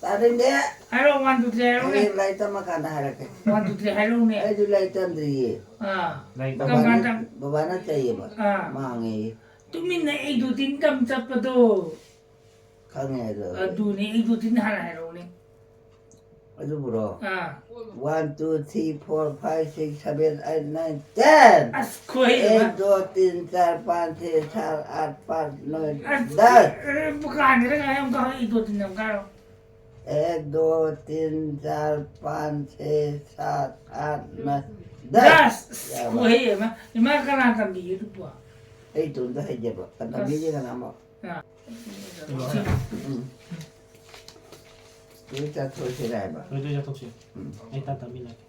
ꯇꯥꯅꯤꯡꯗꯦ꯫ ꯍꯥꯏꯔꯣ, one two three ꯍꯥꯏꯔꯣꯅꯦ꯫ ꯍꯌꯦꯡ ꯂꯥꯏꯔꯤꯛ ꯇꯝꯃꯀꯥꯟꯗ ꯍꯥꯏꯔꯛꯀꯦ꯫ One two three ꯍꯥꯏꯔꯣꯅꯦ꯫ ꯑꯩꯁꯨ ꯂꯥꯏꯔꯤꯛ ꯇꯝꯗ꯭ꯔꯤꯌꯦ꯫ ꯑꯥ꯫ ꯂꯥꯏꯔꯤꯛ ꯀꯔꯝ ꯇꯝꯕ ꯀꯥꯟꯗ ꯕꯕꯥꯅ, ꯕꯕꯥꯅ ꯆꯩꯌꯦꯕ꯫ ꯑꯥ꯫ ꯃꯥꯡꯉꯦꯌꯦ꯫ ꯇꯨꯃꯤꯟꯅ ꯑꯩꯗꯨ ꯇꯤꯟ ꯇꯝ ꯆꯠꯄꯗꯣ꯫ ꯈꯪꯉꯦ ꯑꯗꯣ꯫ ꯑꯗꯨꯅꯦ, ꯑꯩꯗꯨ ꯇꯤꯟ ꯍꯥꯟꯅ ꯍꯥꯏꯔꯛꯎꯅꯦ꯫ ꯑꯗꯨꯕꯨꯔꯣ? ꯑꯥ꯫ One, two, three, four, five, six, seven, eight, nine, ten꯫ ꯑꯁ, ꯈꯣꯏ एक, दो, तीन, चार, पाँच, छः, सात, आठ, पाँच, नौ, ꯑꯁ, दस। ꯑꯦ, ꯀꯥꯟꯁꯤꯗ ꯉꯥꯏ ꯑꯃꯨꯛꯀ ꯍꯧꯔꯛꯏꯗꯣ ꯇꯤꯟ ꯑꯃꯨꯛꯀ ꯍꯥꯏꯔꯣ꯫ एक, दो, तीन, चार, पाँच, छः, सात, आठ, नौ, दस꯫ ꯗꯁ! ꯑꯁ, ꯈꯨꯍꯩ ꯑꯃ꯫ ꯏꯃꯥ, ꯀꯅꯥ ꯇꯝꯕꯤꯒꯦ ꯑꯗꯨꯕꯣ? ꯑꯩ ꯏꯇꯣꯝꯇ ꯍꯩꯖꯕ꯫ ꯀꯅꯥ ꯃꯤꯒꯤ ꯀꯅꯥ ꯑꯃ? ꯑꯥ꯫ ꯎꯝ꯫ ꯁꯤꯗ ꯆꯠꯊꯣꯛꯁꯤꯔ ꯍꯥꯏꯕ꯫ ꯍꯣꯏ, ꯑꯗꯨ ꯆꯠꯊꯣꯛꯁꯤ꯫ ꯎꯝ꯫ ꯑꯩ ꯇꯥꯟ ꯇꯥꯟꯃꯤꯟꯅꯒꯦ꯫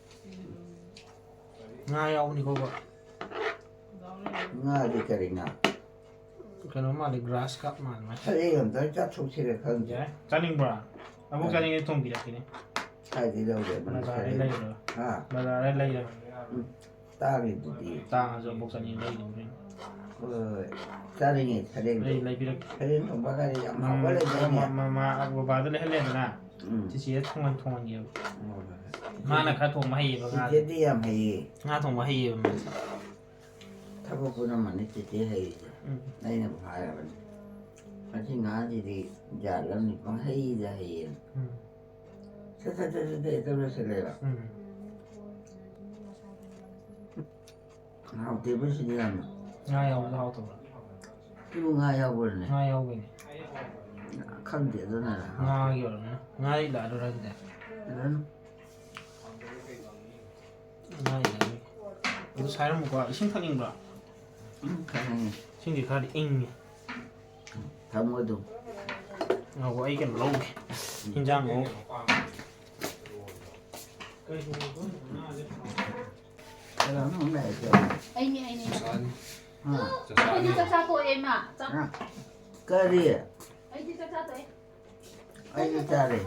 ꯉꯥ ꯌꯥꯎꯕꯅꯤꯀꯣ, ꯕꯣ꯫ ꯉꯥꯗꯤ ꯀꯔꯤ ꯉꯥ? ꯀꯩꯅꯣ ꯃꯥꯜꯂꯦ, grass carp ꯃꯥꯜꯂꯦ ꯃꯥꯏ꯫ ꯁꯔꯦꯡ ꯑꯝꯇ ꯆꯥꯊꯣꯛꯁꯤꯔ ꯈꯪꯗꯦ꯫ ꯌꯥꯏ꯫ ꯆꯥꯅꯤꯡꯕ꯭ꯔꯥ? ꯑꯃꯨꯛ ꯌꯥꯏ꯫ ꯆꯥꯅꯤꯡꯉꯗꯤ ꯊꯣꯡꯕꯤꯔꯛꯀꯦꯅꯦ꯫ ꯀꯥꯏꯗꯩ ꯂꯧꯗꯣꯏꯕ ꯕꯖꯥꯔꯗꯩ ꯁꯔꯦꯡ? ꯂꯩꯔꯨꯔ꯫ ꯍꯥ? ꯕꯖꯥꯔꯗꯩ ꯂꯩꯔ꯫ ꯇꯥꯡꯉꯤꯗꯨꯗꯤ꯫ ꯇꯥꯡꯉꯁꯨ ꯑꯃꯨꯛ ꯆꯥꯅꯤꯡꯉꯦ ꯂꯩꯗꯧꯅꯦ꯫ ꯍꯣꯏ, ꯍꯣꯏ꯫ ꯆꯥꯅꯤꯡꯉꯦ, ꯁꯔꯦꯡ꯫ ꯑꯩ ꯂꯩꯕꯤꯔꯛꯀꯦ꯫ ꯁꯔꯦꯡ ꯊꯣꯡꯕ ꯀꯥꯏꯗꯤ ꯌꯥꯝ ꯍꯥꯎꯕ ꯂꯩꯗꯥꯏꯅꯦ? ꯃꯃꯥ ꯕꯕꯥꯗ ꯂꯩꯍꯜꯂꯦꯗꯅ꯫ ꯎꯝ꯫ ꯆꯤꯆꯦꯗ ꯊꯣꯡꯍꯟ ꯊꯣꯡꯍꯟꯒꯦꯕ꯫ ꯍꯣꯏ, ꯍꯣꯏ꯫ ꯃꯥꯅ ꯈꯔ ꯊꯣꯡꯕ ꯍꯩꯌꯦꯕ ꯉꯥ꯫ ꯆꯤꯆꯦꯗꯤ ꯌꯥꯝ ꯍꯩꯌꯦ꯫ ꯉꯥ ꯊꯣꯡꯕ ꯍꯩꯌꯦꯕ ꯃꯥꯁꯦ꯫ ꯊꯕꯛ ꯄꯨꯝꯅꯃꯛꯅꯤ ꯆꯤꯆꯦ ꯍꯩꯔꯤꯁꯦ꯫ ꯎꯝ꯫ ꯑꯩꯅꯕꯨ ꯍꯥꯏꯔꯕꯅꯤ꯫ ꯃꯁꯤ ꯉꯥꯁꯤꯗꯤ ꯖꯥꯠ ꯑꯃꯅꯤ, ꯄꯪꯍꯩꯗ ꯍꯩꯌꯦꯅ꯫ ꯎꯝ꯫ ꯁꯠ ꯁꯠ ꯁꯠ ꯁꯠ ꯍꯦꯛꯇ ꯂꯣꯏꯁꯤꯜꯂꯦꯕ꯫ ꯎꯝ꯫ ꯍꯥꯎꯇꯦꯕ ꯁꯤꯗꯤ ꯌꯥꯝꯅ꯫ ꯉꯥ ꯌꯥꯎꯕꯗꯣ ꯍꯥꯎꯇꯕ꯭ꯔꯣ? ꯁꯤꯕꯨ ꯉꯥ ꯌꯥꯎꯕ꯭ꯔꯅꯦ? ꯉꯥ ꯌꯥꯎꯕꯩꯅꯦ꯫ ꯈꯪꯗꯦ ꯑꯗꯨꯅꯔ꯫ ꯉꯥꯒꯤ ꯑꯣꯏꯔꯝꯅꯤ꯫ ꯉꯥ ꯏꯜꯂꯛꯑꯗꯣꯏꯔꯥ ꯑꯗꯨꯗꯤ? ꯑꯗꯨꯝ ꯉꯥ ꯏꯜꯂꯛꯑꯅꯤ꯫ ꯑꯗꯨ ꯁꯥꯏꯔꯝꯃꯨꯀꯣ꯫ ꯏꯁꯤꯡ ꯊꯛꯅꯤꯡꯕ꯭ꯔꯣ? ꯎꯝ, ꯈꯪꯉꯦ꯫ ꯏꯁꯤꯡꯗꯤ ꯈꯔꯗꯤ ꯏꯪꯉꯤ꯫ ꯊꯝꯃꯣ ꯑꯗꯨꯝ꯫ ꯉꯥꯏꯈꯣ, ꯑꯩ ꯀꯩꯅꯣ ꯂꯧꯒꯦ꯫ ꯍꯤꯟꯖꯥꯡ ꯂꯧꯒꯦ꯫ ꯀꯅꯥꯅꯣ ꯑꯃ ꯂꯥꯛꯑꯦ? ꯑꯩꯅꯦ ꯑꯩꯅꯦ꯫ ꯍꯥ? ꯑꯩꯈꯣꯏꯗꯤ ꯆꯥꯛ ꯆꯥ ꯇꯣꯛꯑꯦ ꯏꯃꯥ꯫ ꯆꯥꯛ ꯍꯥ? ꯀꯔꯤ? ꯑꯩꯗꯤ ꯆꯥꯛ ꯆꯥ ꯇꯣꯛꯑꯦ꯫ ꯑꯩꯁꯨ ꯆꯥꯔꯦ꯫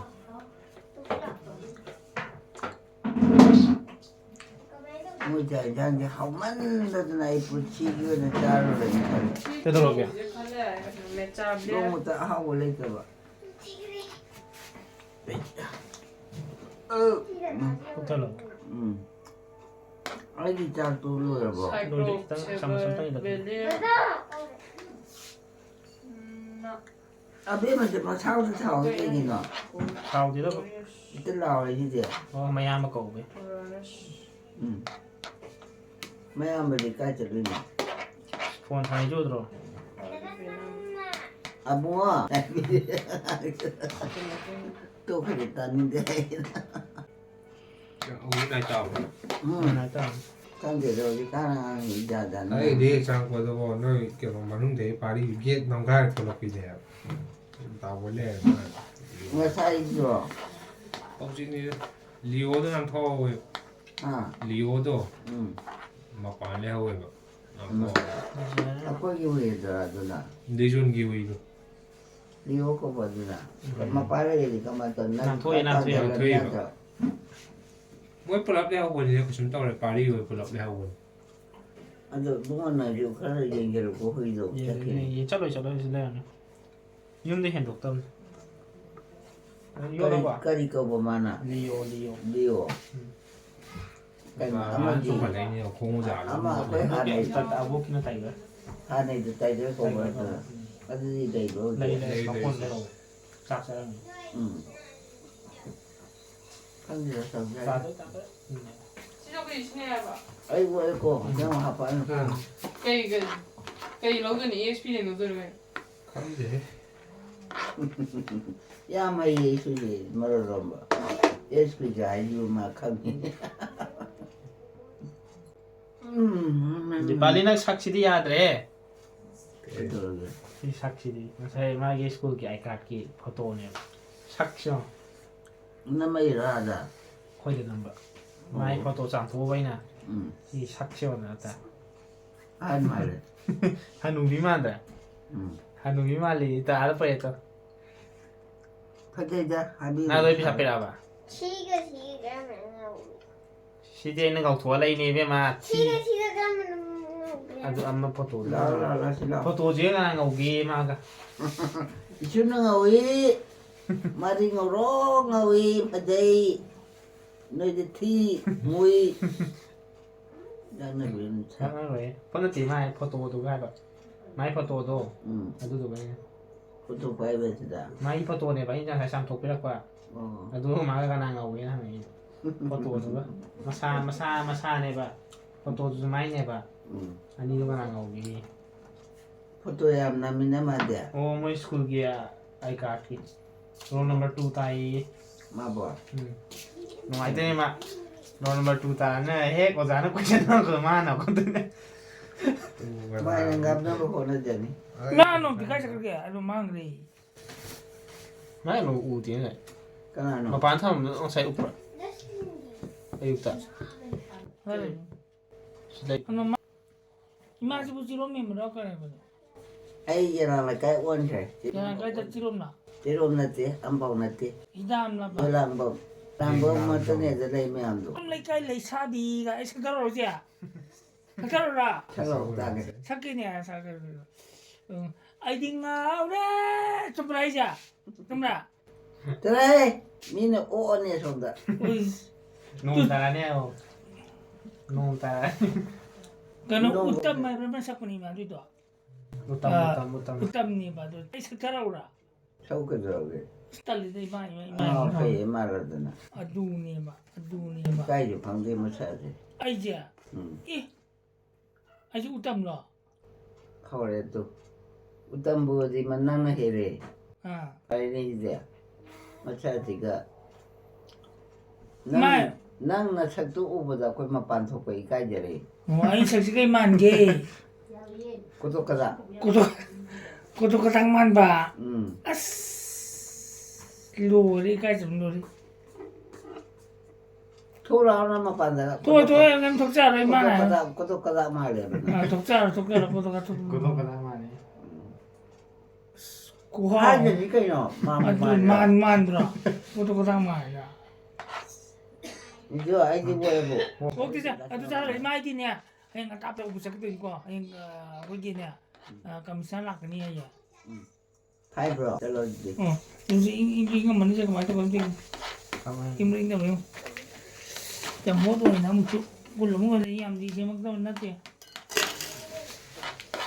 ꯃꯣꯏ ꯆꯥꯛ ꯏꯟꯁꯥꯡꯁꯦ ꯍꯥꯎꯃꯟꯗꯗꯅ ꯑꯩ ꯄꯨꯟꯁꯤꯒꯤ ꯑꯣꯏꯅ ꯆꯥꯔꯔꯣꯏꯅ ꯈꯜꯂꯦ꯫ ꯀꯩꯗꯧꯔꯒꯦ? ꯈꯜꯂꯦ ꯃꯦꯠꯆꯥꯕꯗꯤ꯫ ꯅꯣꯡꯃꯇ ꯑꯍꯥꯎꯕ ꯂꯩꯇꯕ꯫ ꯑꯧ꯫ ꯄꯨꯛꯊꯜꯂꯣ꯫ ꯎꯝ꯫ ꯑꯩꯒꯤ ꯆꯥꯛꯇꯨ ꯂꯣꯏꯔꯕꯣ? ꯂꯣꯏꯔꯦ, ꯈꯤꯇꯪ ꯆꯥꯃꯁ ꯑꯝꯇꯪ ꯍꯦꯟꯒꯠꯂꯣ꯫ ꯁꯥꯏꯀ꯭ꯂꯣꯞꯁꯦꯕ ꯕꯦꯂꯦ꯫ ꯑꯕꯦꯝꯃꯁꯦ ꯃꯁꯥꯎꯗ ꯊꯥꯎ ꯀꯩꯒꯤꯅꯣ? ꯍꯥꯎꯗꯦꯗ꯫ ꯏꯇ ꯂꯥꯎꯔꯦ ꯁꯤꯗꯤ꯫ ꯑꯣ, ꯃꯌꯥꯝꯕ ꯀꯧꯕꯩ꯫ ꯎꯝ꯫ ꯃꯌꯥꯝꯕꯗꯤ ꯀꯥꯏ ꯆꯠꯂꯨꯏꯅꯣ? ꯐꯣꯟ ꯊꯥꯅꯩ ꯆꯨꯗ꯭ꯔꯣ? ꯑꯕꯨꯡꯉꯣ꯫ ꯇꯣꯛꯈ꯭ꯔꯦ, ꯇꯥꯅꯤꯡꯗꯦ꯫ ꯑꯃꯨꯛ ꯅꯥꯏ ꯇꯥꯕ꯭ꯔꯣ? ꯎꯝ꯫ ꯅꯨꯡꯉꯥꯏ ꯇꯥꯔꯦ꯫ ꯈꯪꯗꯦꯗ ꯍꯧꯖꯤꯛꯀꯥꯟ ꯑꯉꯥꯡꯁꯤꯡ ꯖꯥꯠ ꯖꯥꯠꯅꯤ꯫ ꯑꯩꯗꯤ ꯆꯪꯉꯛꯄꯗꯀꯣ ꯅꯣꯏ ꯀꯩꯅꯣ ꯃꯅꯨꯡꯗꯒꯤ ꯄꯥꯔꯤ ꯒꯦꯠ ꯅꯝꯈꯥꯏꯔ ꯊꯣꯛꯂꯛꯄꯤꯅꯦꯕ꯫ ꯇꯥꯕ ꯂꯩꯔꯝꯃꯦ꯫ ꯉꯁꯥꯏꯁꯨ꯫ ꯍꯧꯖꯤꯛꯅꯤ ꯂꯤꯑꯣꯗꯣ ꯌꯥꯝ ꯊꯧꯍꯧꯋꯦ꯫ ꯑꯥ꯫ ꯂꯤꯑꯣꯗꯣ ꯎꯝ꯫ ꯃꯄꯥꯟ ꯂꯩꯍꯧꯋꯦꯕ꯫ ꯌꯥꯝ ꯎꯝ꯫ ꯊꯧꯍꯧꯋꯦ꯫ ꯑꯩꯈꯣꯏꯒꯤ ꯍꯨꯏꯗꯨꯔꯥ ꯑꯗꯨꯅ? ꯗꯤꯖꯣꯟꯒꯤ ꯍꯨꯏꯗꯣ꯫ ꯂꯤꯑꯣ ꯀꯧꯕ ꯑꯗꯨꯅ? ꯎꯝ꯫ ꯃꯄꯥꯟ ꯂꯩꯔꯗꯤ ꯀꯃꯥꯏꯅ ꯇꯧꯅꯤ? ꯅꯪ ꯅꯥꯟꯊꯣꯛꯑꯦ, ꯅꯥꯟꯊꯣꯛꯑꯦ꯫ ꯇꯥꯟꯊꯣꯛꯑꯦ ꯅꯥꯟꯊꯣꯛꯑꯦꯕ꯫ ꯅꯠꯇ꯭ꯔꯣ? ꯃꯣꯏ ꯄꯨꯂꯞ ꯂꯩꯍꯧꯕꯅꯤꯅ ꯀꯩꯁꯨꯝ ꯇꯧꯔꯦ, ꯄꯥꯔꯤ ꯍꯣꯏ ꯄꯨꯂꯞ ꯂꯩꯍꯧꯕꯅꯤ꯫ ꯑꯗꯣ ꯏꯕꯨꯡꯉꯣ ꯅꯪꯁꯨ ꯈꯔ ꯌꯦꯡꯖꯔꯛꯄ ꯍꯨꯏꯗꯣ ꯆꯠꯈꯤꯅꯤ꯫ ꯌꯦꯡ ꯆꯠꯂꯣꯏ ꯆꯠꯂꯣꯏ ꯁꯤ ꯂꯩꯔꯅꯤ꯫ ꯌꯨꯝꯗ ꯍꯦꯟꯗꯣꯛꯇꯕꯅꯤ꯫ ꯀꯔꯤ ꯌꯣꯜꯂꯕ? ꯀꯔꯤ ꯀꯧꯕ ꯃꯥꯅ? ꯂꯤꯌꯣ ꯂꯤꯌꯣ꯫ ꯂꯤꯌꯣ꯫ ꯎꯝ꯫ ꯀꯩꯅꯣ ꯃꯥ ꯑꯃꯗꯤ ꯆꯣꯡꯈꯠꯂꯛꯏꯅꯦ ꯈꯣꯡ ꯃꯣꯖꯥ ꯑꯃ ꯑꯩꯈꯣꯏ ꯍꯥꯟꯅꯩ ꯑꯕꯣꯛꯀꯤꯅ ꯇꯥꯏꯒꯔ꯫ ꯍꯥꯟꯅꯩꯗꯣ ꯇꯥꯏꯒꯔ ꯀꯧꯕ ꯅꯠꯇ꯭ꯔꯣ? ꯎꯝ꯫ ꯑꯗꯨꯗꯤ ꯂꯩꯕ꯭ꯔꯣ ꯂꯩ ꯍꯧꯖꯤꯛ? ꯂꯩ ꯂꯩ, ꯃꯈꯣꯟ ꯂꯩ꯫ ꯂꯩꯍꯧꯋꯦ꯫ ꯆꯥꯛ ꯆꯥꯔꯝꯃꯤ꯫ ꯎꯝ꯫ ꯈꯪꯗꯦꯗ ꯇꯧꯖꯔꯤ꯫ ꯆꯥꯗꯣꯏ ꯆꯥꯗꯣꯏ꯫ ꯎꯝ꯫ ꯁꯤꯁꯨ ꯑꯩꯈꯣꯏ ꯁꯤꯅꯦ ꯍꯥꯏꯕ꯫ ꯑꯩꯕꯨ ꯑꯩꯀꯣ ꯍꯛꯆꯥꯡ ꯍꯥꯞꯄꯛꯑꯅꯨ꯫ ꯀꯩ ꯀꯩ ꯀꯩ ꯂꯧꯗꯣꯏꯅꯣ? ꯑꯦ ꯑꯦꯁ ꯄꯤ ꯂꯩ ꯂꯧꯗꯣꯏꯔꯣ ꯀꯩꯅꯣ? ꯈꯪꯗꯦꯍꯦ꯫ ꯌꯥꯝ ꯍꯩꯌꯦ ꯏꯁꯨꯁꯦ ꯃꯔꯣꯜ ꯑꯃ꯫ ꯑꯦꯁ ꯄꯤꯒ ꯍꯥꯏꯁꯤꯕꯨ ꯃꯥ ꯈꯪꯉꯤ꯫ ꯎꯝ꯫ ꯗꯤꯄꯥꯂꯤ ꯅꯪ ꯁꯛꯁꯤꯗꯤ ꯌꯥꯗ꯭ꯔꯦ꯫ ꯀꯩꯗꯧꯔꯒꯦ? ꯁꯤ ꯁꯛꯁꯤꯗꯤ ꯉꯁꯥꯏ ꯃꯥꯒꯤ ꯁ꯭ꯀꯨꯜꯒꯤ ꯑꯥꯏ ꯀꯥꯔꯗꯀꯤ ꯐꯣꯇꯣꯅꯦꯕ꯫ ꯁꯛꯁꯤ ꯌꯦꯡꯉꯣ꯫ ꯅꯝꯃꯛꯏꯔꯣ ꯑꯥꯗ? ꯑꯩꯈꯣꯏꯗ ꯅꯝꯕ꯫ ꯃꯥꯏ ꯑꯣ꯫ ꯐꯣꯇꯣ ꯆꯥꯝꯊꯣꯛꯑꯕ ꯑꯩꯅ꯫ ꯎꯝ꯫ ꯁꯤ ꯁꯛꯁꯤ ꯌꯦꯡꯉꯣ ꯅꯠꯇ꯫ ꯑꯍꯟ ꯃꯥꯜꯂꯦ꯫ ꯍꯅꯨꯕꯤ ꯃꯥꯟꯗ꯭ꯔꯥ? ꯎꯝ꯫ ꯍꯅꯨꯕꯤ ꯃꯥꯜꯂꯤ ꯇꯥꯔ ꯄ꯭ꯔꯦꯠꯇꯣ꯫ ꯐꯖꯩꯗ ꯍꯥꯏꯕꯤꯌꯨ꯫ ꯅꯪ ꯑꯗꯨ ꯑꯩ ꯄꯩꯁꯥ ꯄꯤꯔꯛꯑꯕ? ꯁꯤꯒ ꯁꯤꯒ ꯀꯔꯝꯕꯅ ꯉꯧꯏ? ꯁꯤꯗꯤ ꯑꯩꯅ ꯉꯧꯊꯣꯛꯑ ꯂꯩꯅꯦ ꯏꯕꯦꯝꯃ꯫ ꯊꯤ꯫ ꯁꯤꯒ ꯁꯤꯒ ꯀꯔꯝꯕꯅ ꯉꯧꯒꯦ? ꯑꯗꯨ ꯑꯃ ꯐꯣꯇꯣꯗꯨ꯫ ꯂꯥꯎ ꯂꯥꯎ ꯂꯥꯎ ꯁꯤ ꯂꯥꯎ꯫ ꯐꯣꯇꯣꯁꯦ ꯀꯅꯥ ꯉꯧꯒꯦ ꯃꯥꯒ? ꯏꯁꯨꯅ ꯉꯧꯏ꯫ ꯃꯥꯗꯤ ꯉꯧꯔꯣ ꯉꯧꯏ ꯐꯖꯩ꯫ ꯅꯣꯏꯗꯤ ꯊꯤ ꯃꯨꯏ꯫ ꯅꯪꯅ ꯂꯣꯏꯅ ꯊꯤ꯫ ꯈꯪꯉꯔꯣꯏ꯫ ꯐꯣꯟ ꯅꯠꯇꯦ ꯃꯥꯏ ꯐꯣꯇꯣꯗꯨꯒ ꯍꯥꯏꯕ꯫ ꯃꯥꯏ ꯐꯣꯇꯣꯗꯣ꯫ ꯎꯝ꯫ ꯑꯗꯨꯗꯨꯒ ꯑꯩꯅ꯫ ꯐꯣꯇꯣ ꯄꯥꯏꯕꯁꯤꯗ꯫ ꯃꯥꯏ ꯐꯣꯇꯣꯅꯦꯕ ꯑꯩꯅ ꯉꯁꯥꯏ ꯆꯥꯝꯊꯣꯛꯄꯤꯔꯛꯄ꯫ ꯑꯣ꯫ ꯑꯗꯨꯒ ꯃꯥꯒ ꯀꯅꯥ ꯉꯧꯒꯦꯅ ꯍꯪꯉꯛꯏꯗꯣ꯫ ꯐꯣꯇꯣꯗꯨꯒ꯫ ꯃꯁꯥ ꯃꯁꯥ ꯃꯁꯥꯅꯦꯕ꯫ ꯐꯣꯇꯣꯗꯨꯁꯨ ꯃꯥꯏꯅꯦꯕ꯫ ꯎꯝ꯫ ꯑꯅꯤꯗꯨ ꯀꯅꯥ ꯉꯧꯒꯦ? ꯐꯣꯇꯣ ꯌꯥꯝ ꯅꯝꯃꯤꯅ ꯃꯥꯗꯤ꯫ ꯑꯣ ꯃꯣꯏ ꯁ꯭ꯀꯨꯜꯒꯤ ꯑꯥꯏ ꯀꯥꯔꯗꯀꯤ꯫ ꯔꯣꯜ ꯅꯝꯕꯔ ꯇꯨ ꯇꯥꯏꯌꯦ꯫ ꯃꯥꯕꯣ꯫ ꯎꯝ꯫ ꯅꯨꯡꯉꯥꯏꯇꯦꯅꯦ ꯃꯥ꯫ ꯔꯣꯜ ꯅꯝꯕꯔ ꯇꯨ ꯇꯥꯔꯅ ꯍꯦꯛ ꯑꯣꯖꯥꯅ ꯀꯣꯏꯁꯟ ꯍꯪꯉꯛꯄꯗ ꯃꯥꯅ ꯈꯣꯠꯇꯣꯏꯅꯦ꯫ ꯃꯥꯅ ꯉꯝꯅꯕ ꯍꯣꯠꯅꯖꯅꯤ꯫ ꯅꯍꯥꯟ ꯅꯣꯡꯗꯤ ꯀꯥꯏ ꯆꯠꯈ꯭ꯔꯒꯦ? ꯑꯗꯨ ꯃꯥꯡꯈ꯭ꯔꯦ꯫ ꯃꯥꯏ ꯑꯃꯨꯛ ꯎꯗꯦꯅꯦ꯫ ꯀꯅꯥꯅꯣ? ꯃꯄꯥꯟ ꯊꯝꯃꯝꯕꯗꯣ ꯉꯁꯥꯏ ꯎꯞꯄ꯭ꯔꯥ? ꯑꯌꯨꯛꯇ꯫ ꯍꯣꯏ꯫ ꯁꯤꯗ꯫ ꯑꯗꯣ ꯃꯥ-, ꯏꯃꯥꯁꯤꯕꯨ ꯆꯤꯔꯣꯝ ꯃꯦꯟꯕ꯭ꯔꯣ ꯀꯔꯤ ꯍꯥꯏꯕꯅꯣ? ꯑꯩ ꯌꯦꯔꯥ ꯂꯩꯀꯥꯏ ꯑꯣꯟꯈ꯭ꯔꯦ꯫ ꯌꯥꯔ ꯀꯥꯏꯗ ꯆꯤꯔꯣꯝꯅ? ꯆꯤꯔꯣꯝ ꯅꯠꯇꯦ, ꯑꯝꯕꯥꯎ ꯅꯠꯇꯦ꯫ ꯍꯤꯗꯥꯝꯂꯕ? ꯌꯣꯂꯥꯡꯕꯝ꯫ ꯇꯥꯝꯕ ꯃꯇꯅꯦꯗ ꯂꯩ ꯃꯌꯥꯝꯗꯣ꯫ ꯂꯩꯀꯥꯏ ꯂꯩꯁꯥꯕꯤꯒ ꯑꯩ ꯁꯛꯊꯔꯛꯑꯣꯁꯦ꯫ ꯁꯛꯊꯔꯛꯑꯣꯔꯥ? ꯁꯛꯂꯛꯑꯣ ꯇꯥꯒꯦ꯫ ꯁꯛꯀꯦꯅꯦ, ꯁꯛꯀꯦ꯫ ꯎꯝ, ꯑꯩꯗꯤ ꯉꯥꯎꯔꯦ꯫ ꯆꯨꯝꯕ꯭ꯔꯥ ꯍꯥꯏꯁꯦ? ꯆꯨꯝꯕ꯭ꯔꯥ? ꯆꯠꯂꯣꯍꯦ! ꯃꯤꯅ ꯑꯣꯛꯑꯅꯤ ꯑꯁꯣꯝꯗ꯫ ꯎꯏ꯫ ꯅꯣꯡ ꯇꯥꯔꯅꯤ ꯍꯥꯏꯌꯣ꯫ ꯅꯣꯡ ꯇꯥꯔꯅꯤ꯫ ꯀꯩꯅꯣ, ꯅꯣꯡ ꯎꯇꯝ ꯍꯥꯏꯕ꯭ꯔꯥ ꯑꯃ ꯁꯛꯄꯅꯤ ꯃꯥ ꯑꯗꯨꯏꯗꯣ? ꯎꯇꯝ, ꯑꯥ, ꯎꯇꯝ, ꯎꯇꯝ꯫ ꯎꯇꯝꯅꯦꯕ ꯑꯗꯨ꯫ ꯑꯩ ꯁꯛꯊꯔꯛꯎꯔꯥ? ꯁꯛꯎ ꯀꯩꯗꯧꯔꯒꯦ? ꯑꯁ, ꯇꯜꯂꯤꯗ, ꯏꯃꯥ, ꯏꯃꯥ, ꯏꯃꯥ, ꯑꯉꯥꯎ ꯏꯃꯥ꯫ ꯑꯐꯩ ꯃꯥꯜꯂꯗꯅ꯫ ꯑꯗꯨꯅꯦꯕ, ꯑꯗꯨꯅꯦꯕ꯫ ꯏꯀꯥꯏꯁꯨ ꯈꯪꯗꯦ ꯃꯁꯛꯁꯦ꯫ ꯑꯩꯁꯦ? ꯎꯝ꯫ ꯑꯦ, ꯑꯩꯁꯦ ꯎꯇꯝꯂꯣ? ꯍꯧꯔꯦ ꯑꯗꯨ꯫ ꯎꯇꯝꯕꯨꯗꯤ ꯃ-, ꯅꯪꯅ ꯍꯦꯜꯂꯦ꯫ ꯑꯥ꯫ ꯐꯔꯦꯅꯦ ꯁꯤꯗꯤ꯫ ꯃꯁꯛꯁꯤꯒ꯫ ꯅꯪ, ꯃꯥ- ꯅꯪ ꯅꯁꯛꯇꯨ ꯎꯕꯗ ꯑꯩꯈꯣꯏ ꯃꯄꯥꯟ ꯊꯣꯛꯄ ꯏꯀꯥꯏꯖꯔꯦ꯫ ꯑꯣ, ꯑꯩ ꯁꯛꯁꯤ ꯀꯩ ꯃꯥꯟꯒꯦ? ꯀꯣꯇꯣꯛ ꯀꯗꯥ꯫ ꯀꯣꯇꯣꯛ-, ꯀꯣꯇꯣꯛ ꯀꯗꯥꯡ ꯃꯥꯟꯕ? ꯎꯝ꯫ ꯑꯁ, ꯂꯣꯏꯔꯦ, ꯏꯀꯥꯏꯖꯕꯅ ꯂꯣꯏꯔꯦ꯫ ꯊꯣꯛꯂꯛꯑꯣ ꯅꯪ ꯃꯄꯥꯟꯗ꯫ ꯊꯣꯛꯑꯣꯏ, ꯊꯣꯛꯑꯣꯏ, ꯅꯪ ꯊꯣꯛꯆꯔꯣꯏ, ꯃꯥꯅ ꯀꯣꯇꯣꯛ ꯍꯥꯏ꯫ ꯀꯗꯥ, ꯀꯣꯇꯣꯛ ꯀꯗꯥ ꯃꯥꯜꯂꯦꯕ ꯅꯪ꯫ ꯑꯥ, ꯊꯣꯛꯆꯔꯣꯏ, ꯊꯣꯛꯆꯔꯣꯏ, ꯀꯣꯇꯣꯛ ꯀꯗꯥ ꯊꯣꯛ-, ꯀꯣꯇꯣꯛ ꯀꯗꯥ ꯃꯥꯜꯂꯦ꯫ ꯎꯝ꯫ ꯈꯨꯍꯥꯎ꯫ ꯍꯥꯏꯗ꯭ꯔꯗꯤ ꯀꯩꯅꯣ? ꯃꯥꯟꯕꯨ ꯑꯗꯨ ꯃꯥꯟꯗ꯭ꯔꯣ? ꯃꯥꯟ-, ꯃꯥꯟꯗ꯭ꯔꯣ? ꯀꯣꯇꯣꯛ ꯀꯗꯥ ꯃꯥꯜꯂꯦ꯫ ꯏꯖꯣ, ꯑꯩꯗꯤ ꯑꯣꯏꯔꯕꯣ? ꯑꯣꯛꯇꯤ ꯆꯥ-, ꯑꯗꯨ ꯆꯥꯔꯣꯏ, ꯏꯃꯥ ꯑꯩꯗꯤꯅꯦ, ꯍꯌꯦꯡ ꯉꯟꯇꯥ ꯇꯧꯕ ꯆꯠꯀꯗꯣꯏꯅꯤꯀꯣ꯫ ꯍꯌꯦꯡ, ꯑ, ꯑꯩꯈꯣꯏꯒꯤꯅꯦ, ꯑ, ꯀꯃꯤꯁꯅꯔ ꯂꯥꯛꯀꯅꯤ ꯍꯥꯏꯌꯦ꯫ ꯎꯝ꯫ ꯍꯥꯏꯕ꯭ꯔꯣ? ꯆꯠꯂꯣ ꯑꯗꯨꯗꯤ꯫ ꯑꯣ, ꯏꯪꯁꯨ ꯏꯪ-, ꯏꯪ-, ꯏꯪꯉꯝꯃꯅꯤꯁꯦ, ꯀꯃꯥꯏꯅ ꯇꯧꯕꯅꯣ ꯌꯦꯡꯉꯨ꯫ ꯀꯃꯥꯏꯅ? ꯏꯪꯕ꯭ꯔꯥ ꯏꯪꯗꯕ꯭ꯔꯥ ꯌꯦꯡꯉꯨ꯫ ꯌꯥꯝ ꯍꯣꯠ ꯑꯣꯏꯅ ꯑꯃꯨꯛꯁꯨ ꯒꯨꯜ ꯑꯃꯨꯛ ꯍꯣꯜꯂꯦ, ꯌꯥꯝꯗꯤ ꯁꯦꯝꯃꯛꯇꯕ ꯅꯠꯇꯦ꯫